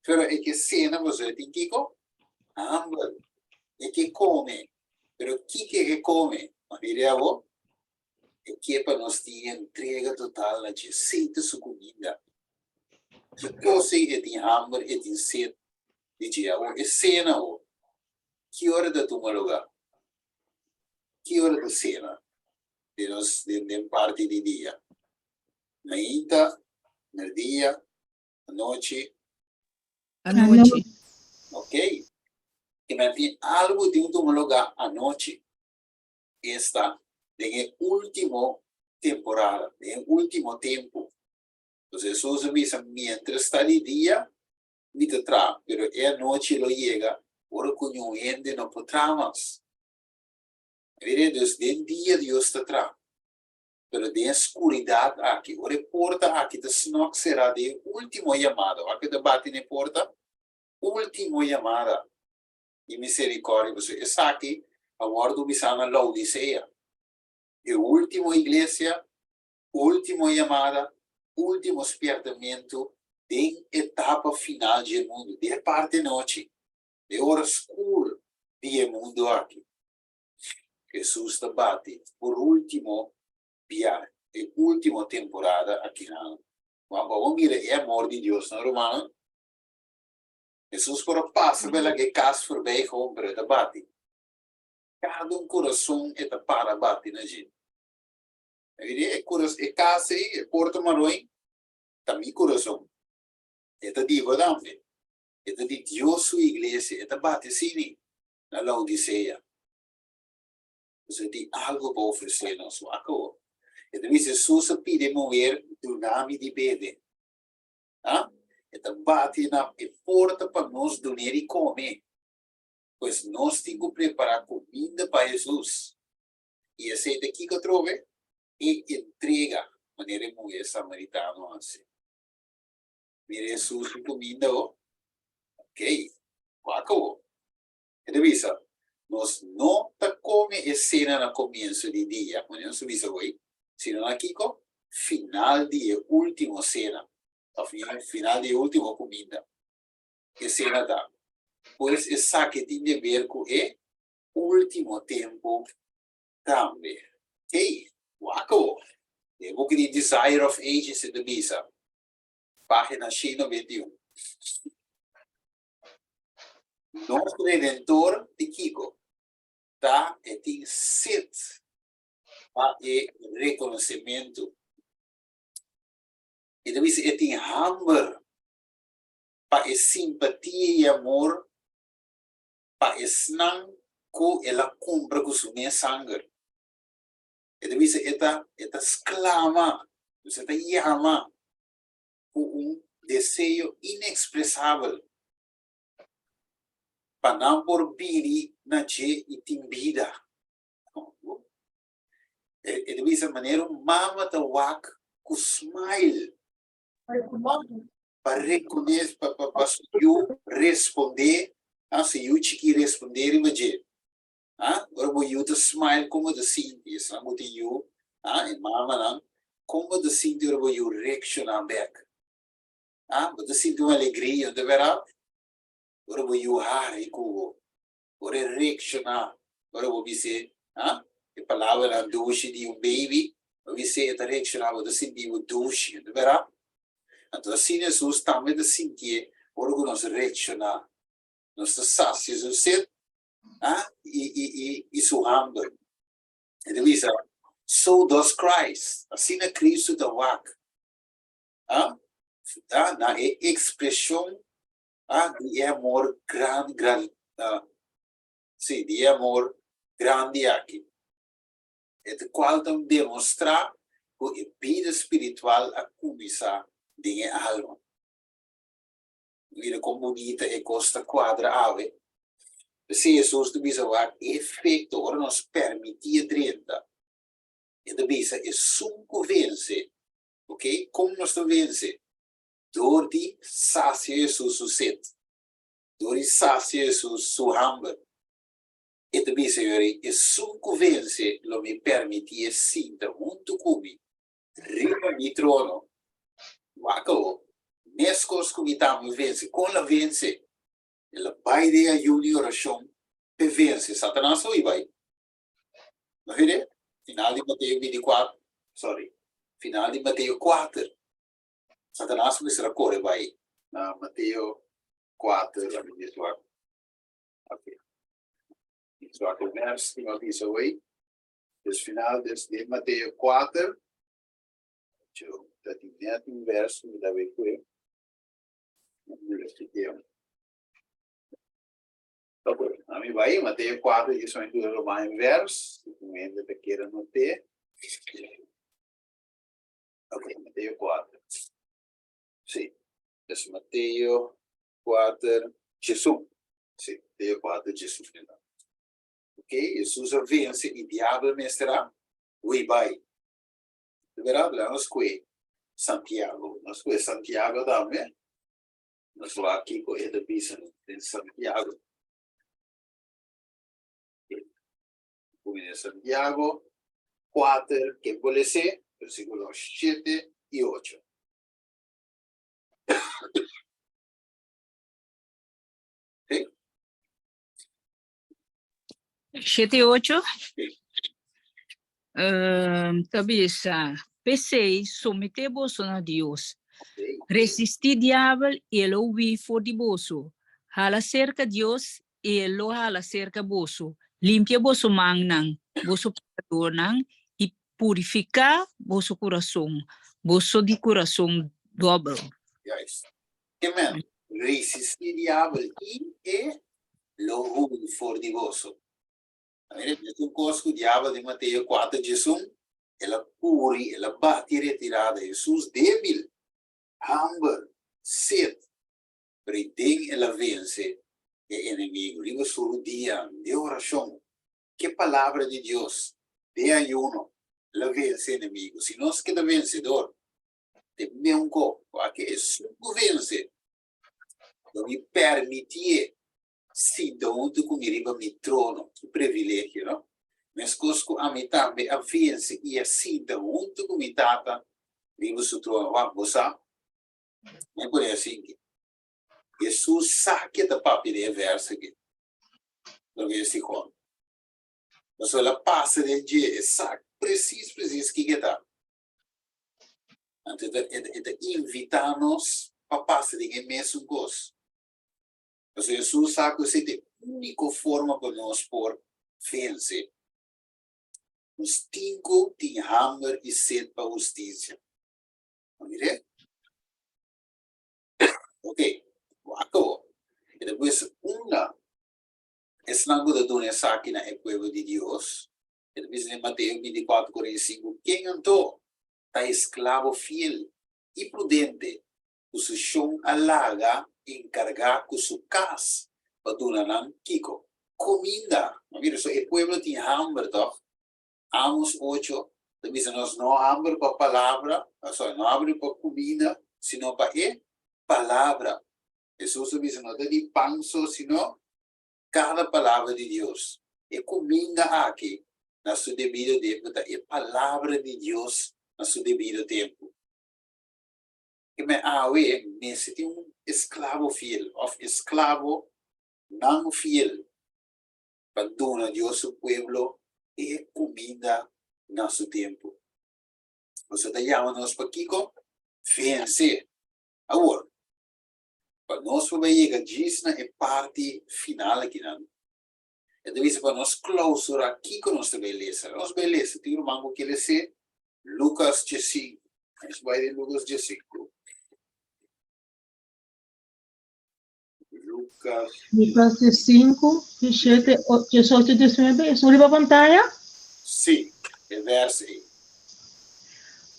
Speaker 1: Pero e ke sena pasobra e tin kiko? Hamber. E ke kome. Pero kiko e ke kome? Bo mira awo? E ke pa nos tin entrega total na dje. Esei ta su kuminda. Ki kos ei e tin hamber, e tin set di dje awo? E sena awo. Ki ora ta tuma lugá? Ki ora ta sena den nos den den parti di dia? Mainta, merdia, anochi?
Speaker 4: Anochi.
Speaker 1: Ok. Ke men tin algu tin tuma lugá anochi. Esta den e último temporada, den e último tempu. Entonces Hesus a bisa, mientras ta di dia, mi ta traha, pero e anochi lo yega ora ku niun hende no por traha mas. Mire, dus den dia Dios ta traha, pero den e skuridat aki, ora e porta aki ta snòk será den e último yamada, wak ku ta bati na e porta? Último yamada di miserikòrdia, pasobra esaki a wòrdu bisá na Laodisea, e último iglesia Último yamada, último spièrtamentu den etapa final dje mundu, den e parti anochi, den e ora skur di e mundu aki. Hesus ta bati por último bia, e último temporada akinan. Bo a mira e amor di Dios, no rumannan? Hesus por a pasa bel aki e kas forbij gewoon, pero e ta bati. Kada un kurason e ta para bati na dje. E curas e cas ei, e porta maroin, ta mi curason. E ta di bo tambe. E ta di Dios su iglesia. E ta bati asini na Laodicea. Entonces e tin algo pa ofrece nos. Wak awor. E ta bisa, Jesus a pidi e muher, duna mi di bebe. Ha? E ta bati na e porta pa nos dun'é di come. Pues nos tin cu prepara cuminda pa Jesus. I esei ta kiko atrobe? E entrega, manera e muhé samaritano a hasi. Mira Hesus su kuminda ho. Okey, wak awor. E ta bisa, Nos no ta kome e sena na komienso di dia, manera nos a bisa hoy, sino na kiko? Final di e último sena, òf final di e último kuminda. E sena ta. Pues esaki tin deber ku e Ultimo tempu tambe. Ey, wak awor. Den e buki di Desire of Ages e ta bisa, pagina 191, Nos Redentor di kiko? Ta e tin set pa e rekonosementu. E ta bisa e tin hamber pa e simpatia i amor pa esnan ku el a kumpra ku su mes sanger. E ta bisa e ta e ta sklama, e ta yama. Ku un deseo inexpresabel pa nan por bini na dje i tin bida. E ta bisa manera un mama ta wak ku smile pa rekones pa pa pa su yu respondé, ah, su yu chikí respondé riba dje. Ah, ora bo yu ta smile kon bo ta sinti? Esnan ku tin yu, ah, e mamanan, kon bo ta sinti ora bo yu reakshoná bèk? Ah, bo ta sinti un alegria, no ta bèrdat? Ora bo yu hari ku bo, ora e reakshoná, ora bo bis'é, ah, e palabranan dushi di un baby, bo bis'é, e ta reakshoná, bo ta sinti bo dushi, no ta bèrdat? Anto asina Hesus tambe ta sintié ora ku nos reakshoná, nos ta sasia su set, ah, i, i, i, i su hamber. E ta bisa, so does Christ. Asina Cristo ta wak. Ah, ah, na e expresion ah, di e amor gran, gran, ah, sí, di e amor grandi aki. E ta cual ta demostra cu e bida spiritual a cuminsa den e alma. Mira kon bunita e kos ta kuadra awe. P'esei Hesus ta bisa wak e efekto ora nos permití e drenta. E ta bisa esun ku vense, ok, kon nos ta vense? Dor di sasia Hesus su set, dor di sasia Hesus su hamber. E ta bisa yori, esun ku vense lo mi permití e sinta huntu ku mi riba mi trono. Wak awor, meskos ku mi tambe vense. Kon el a vense? El a bai den ayuno i orashon p'e vense Satanas oi bai. No hende? Final di Mateo 24, sorry, final di Mateo 4, Satanas mester a kore bai. Na Mateo 4, laga mi wak. Ok. Mi wak e vers ku mi a bisa oi. Dus final des den Mateo 4, yo ta tin net un vers mi ta bay kue. Ok, ami bai Mateo 4, djis mi dura lo bai un vers, si un hende ta kere noté. Ok, Mateo 4. Sí, dus Mateo 4, djesun. Sí, Mateo 4, djesun. Ok, Hesus a vense i diabel mester a hui bai. De berdad, laga nos kue Santiago. Nos kue Santiago tambe. Nos wak kiko e ta bisa den Santiago. Kumina Santiago 4, ken por les'é? Versíkulo 7 i 8. Sí?
Speaker 4: 7 i 8. Ta bisa, P'esei, someté boso na Dios. Resistí diabel i e lo hui for di boso. Hala serka Dios i e lo hala serka boso. Limpia boso mannan, boso pekadornan, i purifiká boso kurason, boso di kurason dòbel.
Speaker 1: Juist. Amen. Resistí diabel i e lo hui for di boso. Mira, mesun kos ku diabel den Mateo 4 11, el a kuri, el a bati retirada. Hesus débil, hamber, set, pero i den el a vense e enemigu. Riba su rudia, den orashon, ke palabra di Dios, den ayuno, el a vense enemigu. Si nos keda vensedor, te meun ko, wak esun ku vense, lo mi permitié sinta huntu ku mi riba mi trono. Ki privilegio, no? Meskos ku ami tambe a vense i a sinta huntu ku mi Tata riba su trono. Wak, bo sa? Mi a pone asinki. Hesus sa ke ta papia den e vèrs aki. Loke e si Juan. Pasobra el a pasa den dje, e sa presis presis kiko e ta. Anto e ta invitá nos pa pasa den e mesun kos. Pasobra Hesus sa ku esei ta e úniko forma ku nos por vense. Nos tin ku tin hamber i set pa hustisia. Bo mir'é? Ok, wak awor. E ta pues unda esnan ku ta duna esaki na e pueblo di Dios? E ta bisa den Mateo 24, 45, Ken anto ta esklabo fiel i prudente? ku su shon a laga enkargá ku su kas pa duna nan kiko? Kuminda. Mira, so e pueblo tin hamber tòg? Amos ocho ta bisa nos no hamber pa palabra, sorry, no hamber pa kuminda, sino pa e palabra. Hesus a bisa no ta di pan so, sino kada palabra di Dios. E kuminda aki na su debido tempu ta e palabra di Dios na su debido tempu. Ke men awe mester tin un esklabo fiel òf esklabo nan fiel pa duna Dios su pueblo e kuminda na su tempu. Boso ta yama nos pa kiko? Vense. Awor, pa nos por bai yega djis na e parti final akinan, e ta bisa pa nos klausurá kiko nos ta bai lesa. Nos bai lesa, tin ruman ku ke les'é Lucas diesinku. Nos bai den Lucas diesinku. Lucas.
Speaker 3: Lucas diesinku, diesshete, diesocho, diesnuebe, esun riba pantaya?
Speaker 1: Sí, e vers ei.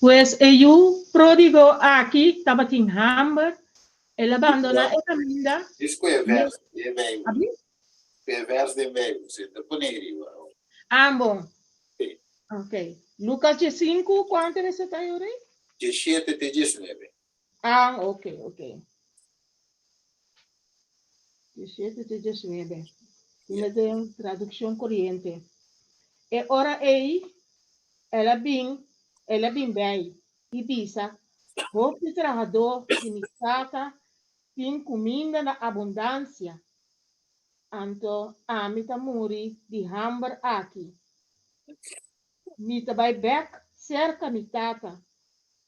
Speaker 3: Pues e yu pródigo aki tabatin hamber, el a bandoná e kaminda.
Speaker 1: Disco e vers den Bijbel. E vers den Bijbel, si, ta pone riba.
Speaker 3: Ah, bon.
Speaker 1: Sí.
Speaker 3: Ok. Lucas diesinku, kuantu versíkulo ta ahí?
Speaker 1: Diesshete te diesnuebe.
Speaker 3: Ah, ok, ok. Diesshete te diesnuebe. Dime den tradukshon koriente. E ora ei, el a bin, el a bin bei i bisa, Hopi trahadó di mi tata tin kuminda na abundansia, anto ami ta muri di hamber aki. Mi ta bai bèk serka mi tata,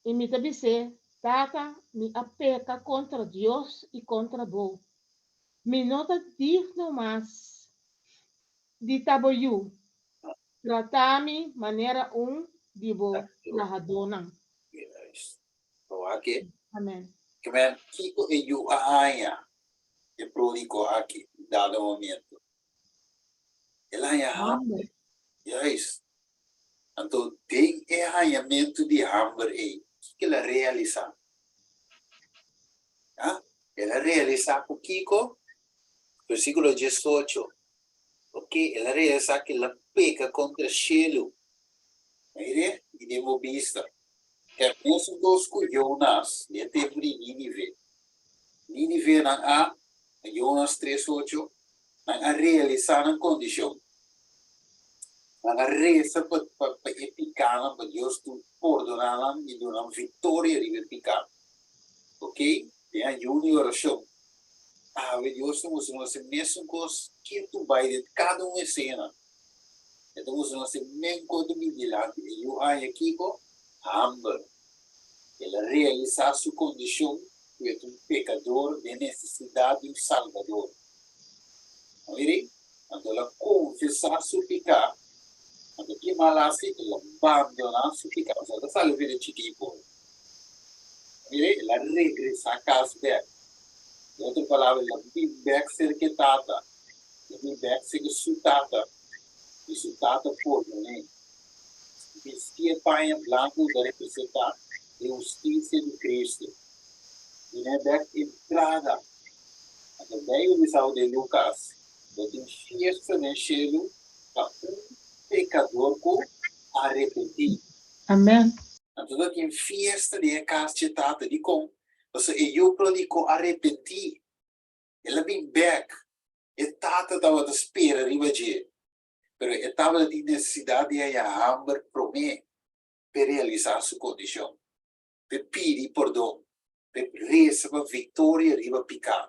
Speaker 3: i mi ta bis'é, Tata, mi a peka kontra Dios i kontra bo. Mi no ta digno mas di ta bo yu. Trata mi manera un di bo trahadónan. Amen.
Speaker 1: Kiko e yu a haña e pródigo aki dado momento? El a haña hamber. Juist. Anto den e hañamentu di hamber ei, kiko el a realisá? Ah, el a realisá ku kiko? Versíkulo diesocho. Ok, el a realisá ku el a peka kontra shelu. Mire, i den bo bista. E mesun kos ku Jonas di e tempu di Nínive. Nínivenan a, na Jonas tres ocho, nan a realisá nan kondishon. Nan a resa pa pa pa e pikánan, pa Dios tu pordoná nan i duna nan viktoria riba e piká. Ok, den ayuno i orashon. Awe Dios ta mustra nos e mesun kos ketu bai den kada un esena. E ta mustra nos e men kos ta bin dilanti. E yu haña kiko? Hamber. El a realisá su kondishon ku e ta un pekador den nesesidat di un Salbador. A mira? Anto el a konfesá su piká. Anto ki mal hasi? El a bandoná su piká. Pasobra el ta sali for di chikí por. A mira? El a regresá kas bèk. Den otro palabra, el a bin bèk serka e Tata. El a bin bèk serka su Tata, i su Tata pordon'é. Bisti e paña blanku ku ta representá e hustisia di Kristu. Dun'é bèk entrada. Anto Beibel bisa awe den Lukas, Lo tin fiesta den shelu pa un pekador ku arepentí.
Speaker 3: Amèn.
Speaker 1: Anto lo tin fiesta den e kas dje Tata. Dikon? Pasobra e yu pródigo arepentí. El a bin bèk. E tata tabata spera riba dje, pero e tabata tin nesesidat di haña hamber promé p'e realisá su kondishon, p'e pidi pordon, p'e resa pa viktoria riba piká.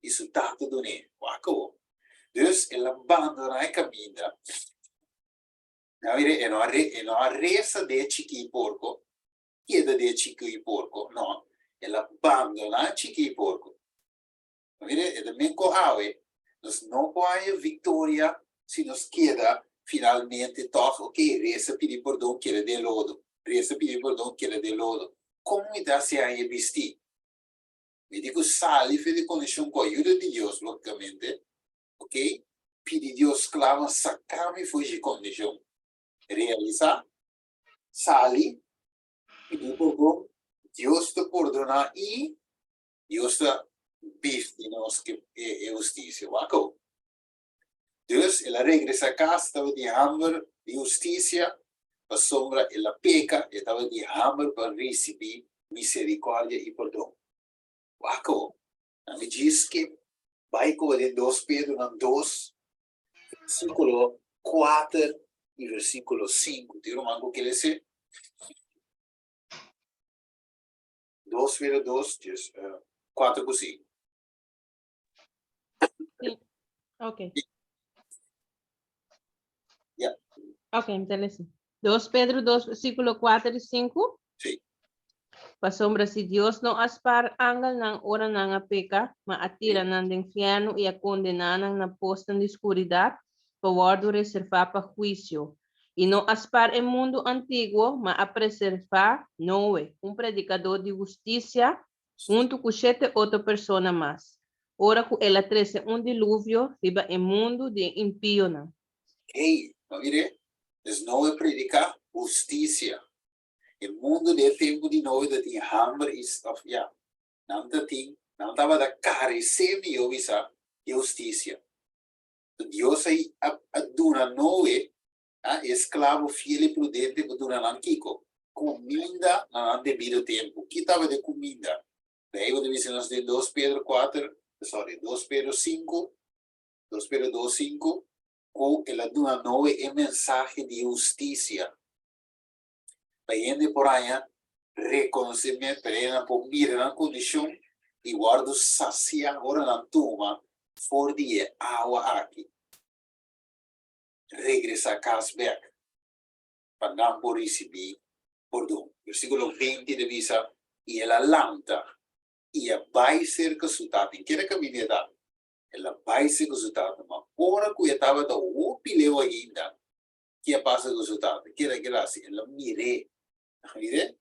Speaker 1: I su tata dun'é. Wak awor. Dus el a bandoná e kaminda. Nan mira, e no a e no a resa den e chikí porko, keda den e chikí porko, no, el a bandoná e chikí porko. Mira, e ta men ku awe nos no por haña viktoria si nos keda finalmente tòg, ok, resa pidi pordon, keda den lodo, resa pidi pordon, keda den lodo. Kon mi ta hasi haña bistí? Mi tin ku sali for di kondishon ku ayuda di Dios, lógikamente, ok, pidi Dios klama saka mi for di kondishon. Realisá, sali, pidi pordon. Dios ta pordoná i Dios ta bisti nos ku e hustisia. Wak awo. Dus el a regresá kas, tabatin hamber di hustisia, pasobra el a peka, e tabatin hamber pa risibí miserikòrdia i pordon. Wak awo. Nan mi djis ke bai koba den dos Pedronan dos, versíkulo kuater i versíkulo sinku. Tin ruman ku ke lese? Dos Pedro dos, djes, kuater ku sinku.
Speaker 2: Sí. Ok.
Speaker 1: Ja.
Speaker 2: Ok, mi ta lesa. 2 Pedro 2, versículo 4 i 5.
Speaker 1: Sí.
Speaker 2: Pasobra si Dios no a spar angelnan ora nan a peka, ma a tira nan den fièrnu i a kondená nan na posnan di skuridat pa wòrdu reservá pa huisio, i no a spar e mundu antiguo, ma a preservá Noe, un predikadó di hustisia, huntu ku shete otro persona mas, ora ku el a trese un diluvio riba e mundu di e impionan.
Speaker 1: Hey, no mir'é? Dus Noe prediká hustisia. E mundu di e tempu di Noe ta tin hamber i of ya, nan ta tin, nan tabata karesé mihó bisa di hustisia. Dios a a duna Noe, a e esklabo fiel i prudente pa duna nan kiko? Kuminda na nan debido tempu. Ki tabata e kuminda? Beibel ta bisa nos den dos Pedro kuater, sorry, dos Pedro sinku, dos Pedro dos sinku, ku el a duna Noe e mensahe di hustisia. Pa hende por haña rekonosementu, pa hende por mira nan kondishon i wòrdu sasiá ora nan tuma for di e awa aki. Regresá kas bèk pa nan por risibí pordon. Versíkulo 20 ta bisa, I el a lanta i a bai serka su tata. En keda kaminda e tata? El a bai serka su tata, ma ora ku e tabata hopi leu ainda, Ke a pasa ku su tata? Keda keda hasi? El a mir'é. A mir'é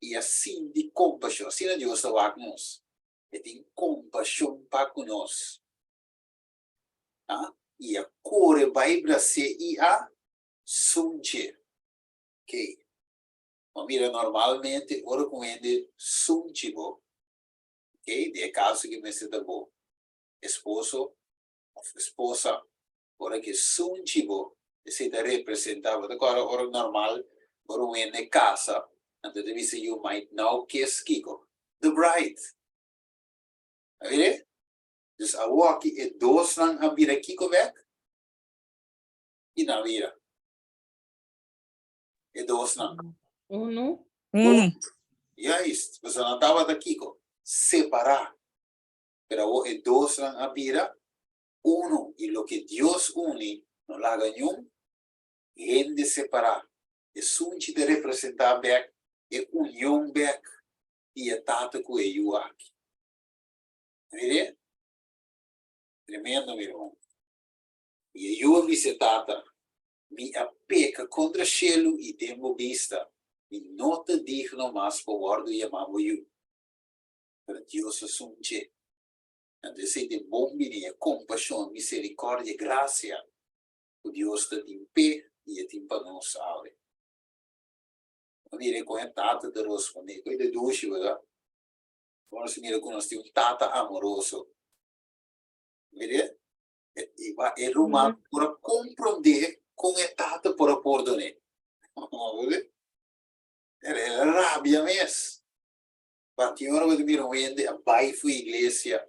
Speaker 1: i a sinti kompashon. Asina Dios ta wak nos. E tin kompashon pa ku nos. A I a kore bai bras'é i a sunch'é. Kei. Bo mira normalmente ora ku un hende sunchi bo, kei, den e kaso ki mester ta bo esposo òf esposa, Ora ke sunchi bo, esei ta representá, bo ta kòrda ora normal ora un hende kasa, anto ta bisa you might now kiss kiko? The bride. A mira? Dus awoki e dosnan a bira kiko bèk? I nan bira? E dosnan.
Speaker 2: Unu.
Speaker 4: Unu.
Speaker 1: Juist, pasobra nan tabata kiko? Separá. Pero awor e dosnan a bira Unu, i loke Dios uni, no laga niun hende separá. E sunchi ta representá bèk e union bèk di e Tata ku e Yu aki. Mir'é? Tremendo, mi ruman. I e Yu a bisa e Tata, Mi a peka kontra shelu i den bo bista, mi no ta digno mas pa wòrdu yamá bo yu. Pero Dios a sunch'é. Anto esei ta e bon bini, e kompashon, miserikòrdia, e grasia ku Dios ta tin p'e i e tin pa nos awe. Bo mira kon e tata ta rospondé, ku e ta dushi, bèrdat? Ora nos mira ku nos tin un tata amoroso. Mira, e ruman por a komprondé kon e tata por a pordon'é. El a rabia mes. Pa tin ora bo ta mira un hende a bai fu iglesia,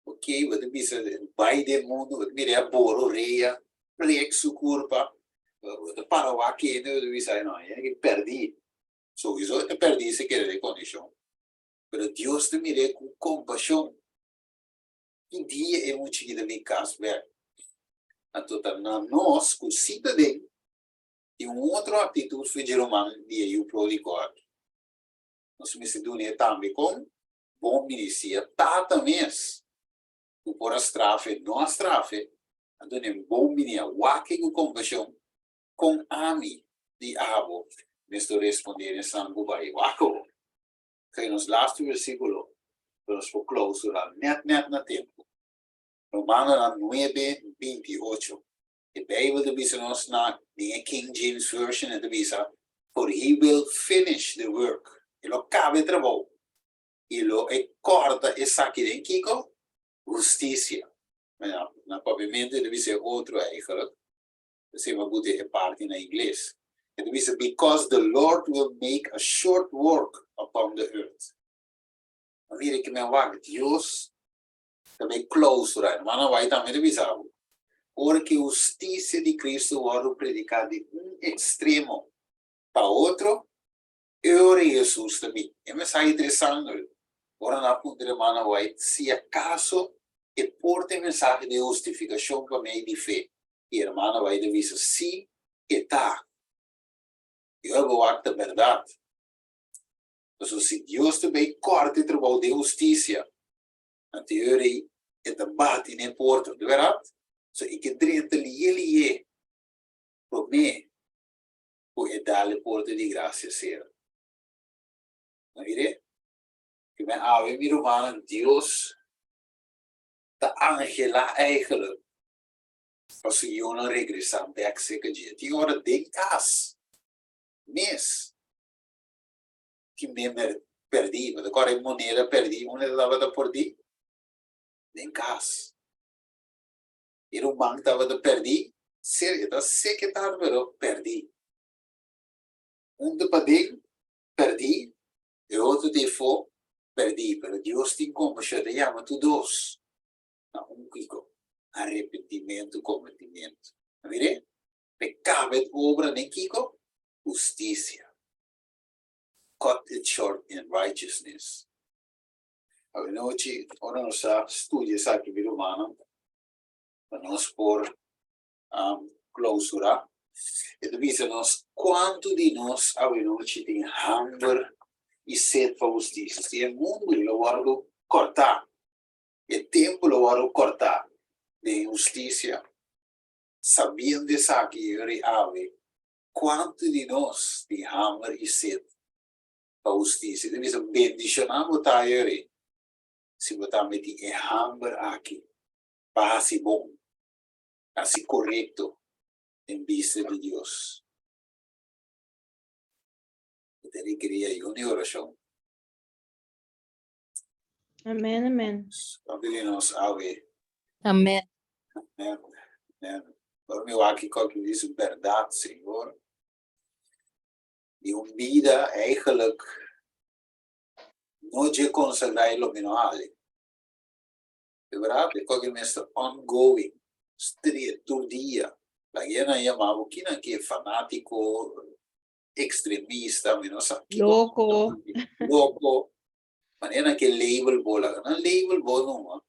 Speaker 1: ok, bo ta bisa bai den mundu, bo ta mira e a boro rea, plek su kurpa, bo ta para wak hende, bo ta bisa no, e hende aki pèrdí. Souiso e ta pèrdí si e keda den kondishon. Pero Dios ta mir'é ku kompashon. Ki dia e mucha aki ta bin kas bèk? Anto ta na nos ku si ta den tin un otro aktitut fu dje ruman di e yu pródigo aki. Nos mester dun'é tambe kon bon minisia. Tata mes ku por a strafe no a strafe, a dun'é un bon minia. Wak ku kompashon kon ami di abo mester respondé n'esnan ku bai. Wak awor. Kei nos lastu versíkulo pa nos por klousurá nèt nèt na tempu. Romanonan nuebe, 28. E Bijbel ta bisa nos na den e King James Version e ta bisa, For he will finish the work. E lo kaba e trabou. I lo e kòrta esaki den kiko? Hustisia. Na, na papiamentu e ta bisa e otro eigenlijk. P'esei mi a buta e parti na ingles. E ta bisa, Because the Lord will make a short work upon the earth. Ma mira ki men wak, Dios ta bay clausura. Hermana White tambe ta bisa bo, ora ki hustisia di Cristo wòrdu prediká di un ekstremo pa otro, e ora Jesus ta bin. E mensahe interesante. Ora nan a puntra Hermana White si akaso e por ta e mensahe di hustifikashon pa medio di fe, i Hermana White a bisa, Si, e ta. I ora bo wak ta bèrdat. Pasobra si Dios ta bay kòrta e trabou den hustisia, anto e ora ei e ta bati na e porta, di bèrdat? So e ke drenta liye liye promé ku e dal e porta di grasia sera. No mir'é? Ke men awe mi rumannan, Dios ta anhelá eigenlijk pa su yunan regresá bèk serka dje. Tin ora den kas mes tin men perdí. Bo ta kòrda e moneda perdí unda e tabata pordí? Den kas. E ruman tabata perdí, e ta seketar pero perdí. Un ta paden, perdí, e otro ta efó, perdí. Pero Dios tin kompashon, e ta yama tur dos na un kiko? Arepentimentu, kombertimentu. A mir'é? P'e kaba e obra den kiko? Hustisia. Cut it short in righteousness. Awenochi, ora nos a studia esaki, mi rumannan, pa nos por clausura, e ta bisa nos cuantu di nos awenochi tin hamber y sed pa husticia. Si e mundu lo wordo corta, e tempo lo wordo corta den husticia, sabiendo esaki yori awe, Kuantu di nos tin hamber i set pa hustisia? Ta bisa, Bendishoná bo ta ayeri si bo tambe tin e hamber aki pa hasi bon, hasi korekto den bista di Dios. E ta rekerí ayuno i orashon.
Speaker 2: Amen, amen.
Speaker 1: Kuantu di nos awe?
Speaker 4: Amen.
Speaker 1: Amen. Amen. Ora mi wak kiko ki dice berdad, Señor. Di un bida eigenlijk no dje consagrá y lo mi no hali. De verdad, e koki mester ongoing, street, tur dia. Laga nan yama bo kinan ki fanátiko, ekstremista, mi no sa kiko.
Speaker 3: Loko.
Speaker 1: Loko. Manera ke label bo, laga nan label bo numa.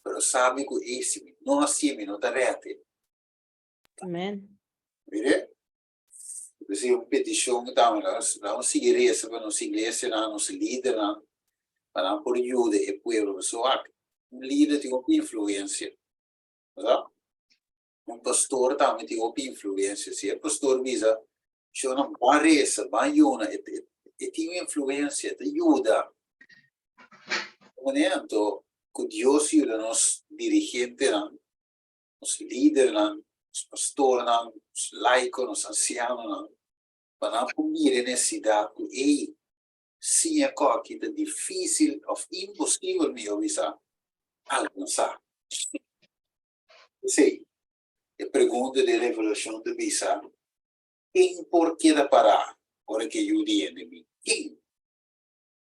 Speaker 1: Pero sabi ku ei si mi no hasié mi no ta rète.
Speaker 2: Amen.
Speaker 1: Mire, P'esei un petishon ku ta laga sigui resa pa nos iglesianan, nos lidernan, pa nan por yuda e pueblo. Pasobra wak, un lider tin hopi influensia, no? Un pastor tambe tin hopi influensia. Si e pastor bisa, Shownan, ban resa, ban yuna, e tin un influensia, e ta yuda. Manera anto ku Dios yuda nos dirigentenan, nos lidernan, nos pastornan, nos laiko, nos ansianonan, pa nan por mira e nesesidat ku ei siña kòki ta difísil òf imposibel, mihó bisa, alkansá. P'esei, e pregunta di Revelashon ta bisa, Ken por keda pará ora ku e Yu di hende bin? Ken?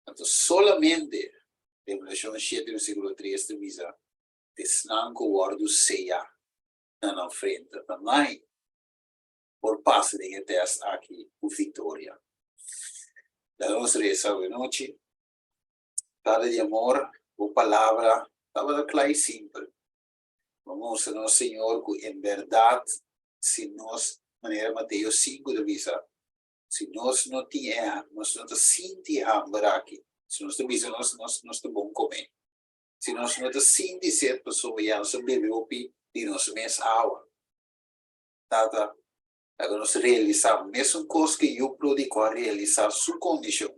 Speaker 1: Anto solamente, Revelashon shete versíkulo tres ta bisa, Esnan ku wòrdu seyá na nan frente ta nai por pasa den e tèst aki ku viktoria. Laga nos resa awenochi. Tata di amor, bo palabra tabata kla i simpel. Bo mustra nos, Señor, ku en bèrdat si nos, manera Mateo sinku ta bisa, si nos no tin e, nos no ta sinti e hamber aki, si nos ta bisa nos, nos, nos ta bon kome. Si nos no ta sinti set pasobra ya nos a bebe hopi di nos mes awa. Tata, laga nos realisá mesun kos ku e yu pródigo a realisá su kondishon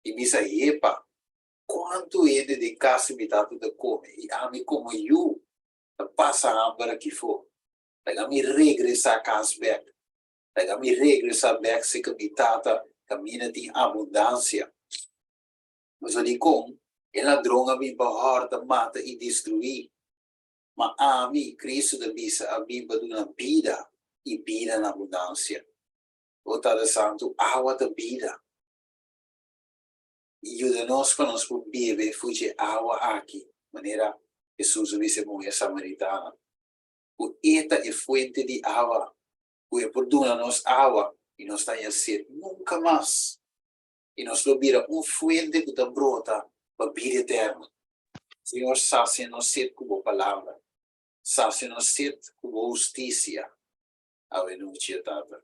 Speaker 1: i bisa, Yepa, kuantu hende den kas di mi tata ta kome i ami komo yu ta pasa hamber akifó. Laga mi regresá kas bèk. Laga mi regresá bèk serka mi tata. Kaminda tin abundansia. Pasobra dikon e ladron a bin pa hòrta, mata i destruí? Ma ami, Kristu ta bisa, a bin pa duna bida i bida na abundansia. O Tata Santu, awa ta bida. I yuda nos pa nos por bebe for dje awa aki, manera Hesus a bisa e muhé samaritana, ku e ta e fuente di awa, ku e por duna nos awa i nos ta haña set nunka mas, i nos lo bira un fuente ku ta brota pa bida eterno. Señor, sasia nos set ku bo palabra, sasia nos set ku bo hustisia awe nochi, o Tata,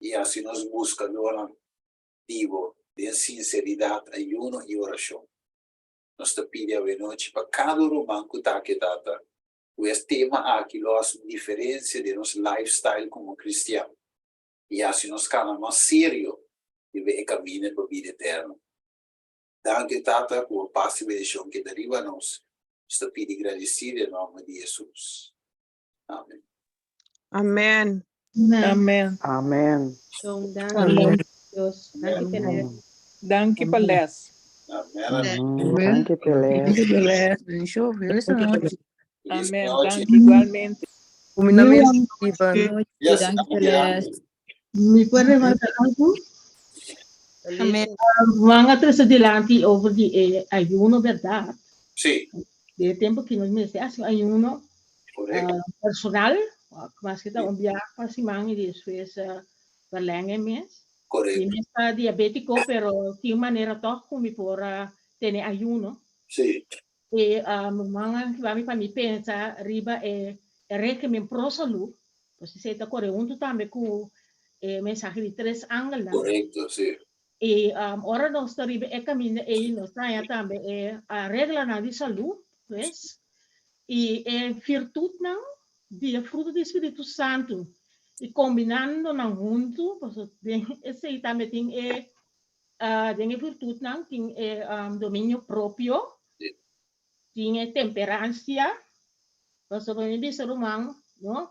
Speaker 1: i hasi nos buskadónan di bo den sinseridat, ayuno i orashon. Nos ta pidi awe nochi pa kada un ruman ku ta aki, Tata, ku es tema aki lo hasi un diferensia den nos lifestyle komo kristian i hasi nos kana mas serio riba e kaminda pa bida eterno. Danki, Tata, ku bo pas i bendishon keda riba nos. Nos ta pidi gradisí den nòmber di Hesus. Amen.
Speaker 5: Amen.
Speaker 6: Amen.
Speaker 7: Amen.
Speaker 2: Danki, Dios. Danki, Pelé.
Speaker 6: Danki pa les.
Speaker 1: Amen.
Speaker 7: Danki Pelé.
Speaker 8: Danki Pelé. Bendición. Feliz noche.
Speaker 1: Feliz
Speaker 6: Amen.
Speaker 1: noche.
Speaker 6: Danki igualmente.
Speaker 5: Cuminamento, Ivan.
Speaker 1: Yes,
Speaker 4: Danki,
Speaker 1: amen.
Speaker 4: Pelé.
Speaker 3: Mi por remarcar algo?
Speaker 2: Amén.
Speaker 3: Van a trece dilanti over di eh, ayuno, verdad?
Speaker 1: Sí,
Speaker 3: De tempo que nos mester hace ayuno
Speaker 1: correcto.
Speaker 3: Personal, mas que ta un biaha pa siman y despues verlengen mes.
Speaker 1: Correcto.
Speaker 3: Mi ta diabético, pero tin manera toch ku mi por tene ayuno. E man a mi pa mi pensa riba e régimen pro salú. Pues esei ta kore huntu tambe ku e mensahe di tres angelnan.
Speaker 1: Correcto, sí.
Speaker 3: E ora nos ta riba e kaminda ei, nos ta haña tambe e reglanan di salú, pues, i e virtutnan di e fruto di Spiritu Santu. I kombinando nan huntu, pasobra den esei tambe tin e den e virtutnan tin e dominio propio, tin e temperansia, pasobra mi bisa ruman, no,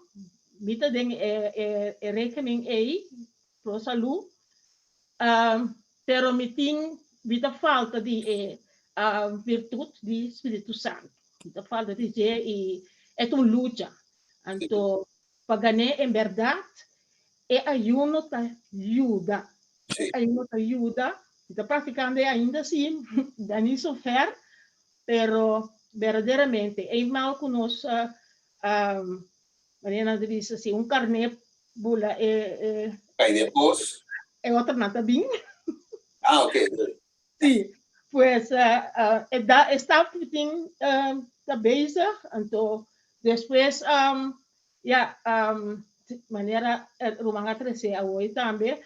Speaker 3: mi ta den e régimen ei, pro salú, pero mi tin, mi ta falta di e virtut di Spiritu Santu, mi ta falta di dje i e ta un lucha. Anto pa gan'é en bèrdat e ayuno ta yuda. E ayuno ta yuda. Mi ta praktikando e ainda si, da ni so ver, pero berdaderamente e mal ku nos, manera nan ta bisa, si un karné bula e
Speaker 1: Kai den pos.
Speaker 3: E otronan ta bin.
Speaker 1: Ah, ok.
Speaker 3: Sí, pues e da e stap ku tin ta bezig, anto despues ya manera ruman a trese awoy tambe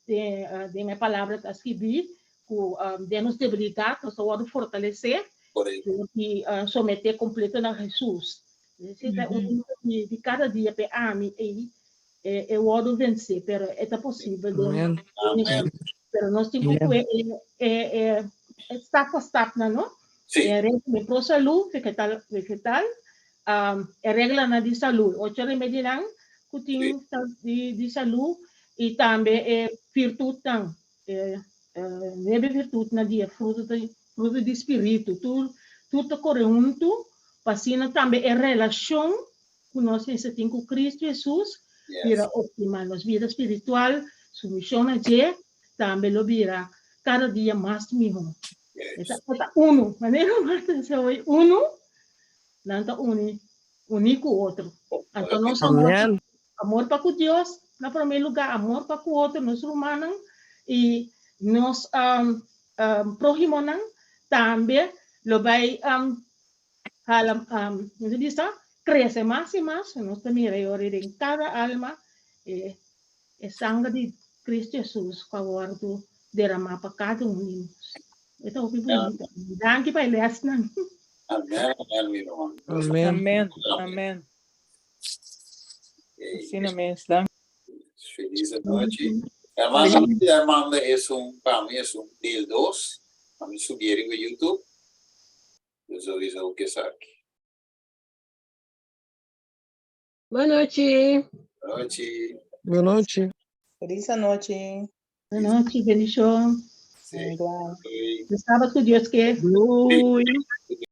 Speaker 3: den e palabra ta skibí ku den nos debilidat nos ta wòrdu fortalesé dor di someté kompleto na Hesus. Esei ta un di kada dia p'e ami ei e wòrdu vensé, pero e ta posibel den Hesus. Pero nos tin ku kue e stap pa stapnan, no? E régimen pro salú vegetal vegetal e reglanan di salú, ocho remedinan ku tin di salú i tambe e virtutnan, e nuebe virtutnan di e fruto di fruto di spiritu, tur tur ta kore huntu pa asina tambe e relashon ku nos mester tin ku Kristu Hesus bira optimal, nos bida spiritual, sumishon na dje tambe lo bira kada dia mas mihó. E ta e ta unu, manera Marta a bisa hoy, unu, nan ta uni, uní ku otro. Anto nos amor,
Speaker 5: Amen.
Speaker 3: amor pa ku Dios na promé lugá, amor pa ku otro, nos rumannan i nos um, um, próhimonan tambe lo bai um, hala, um, nos ta bisa, krese mas i mas, nos ta mira e ora den kada alma e E sanger di Cristo Jesus cu a wordo derama pa cada un di nos. E ta hopi bunita. Danki pa e lesnan.
Speaker 1: Amen, amen, mi ruman.
Speaker 5: Amen.
Speaker 6: Amen. Amen. Asina mes. Danki.
Speaker 1: Feliz nochi. Hermano, hermano, es un, pa mi es un deel 2. Pa mi subi riba YouTube. Dus sowieso ke esaki.
Speaker 8: Boa noite.
Speaker 1: Nochi.
Speaker 5: Boa noite.
Speaker 2: Feliz anochi.
Speaker 3: Bon nochi, bendishon.
Speaker 1: Sí.
Speaker 6: Igual.
Speaker 1: Doei.
Speaker 3: Djasabra ku Dios ke.
Speaker 8: Doei.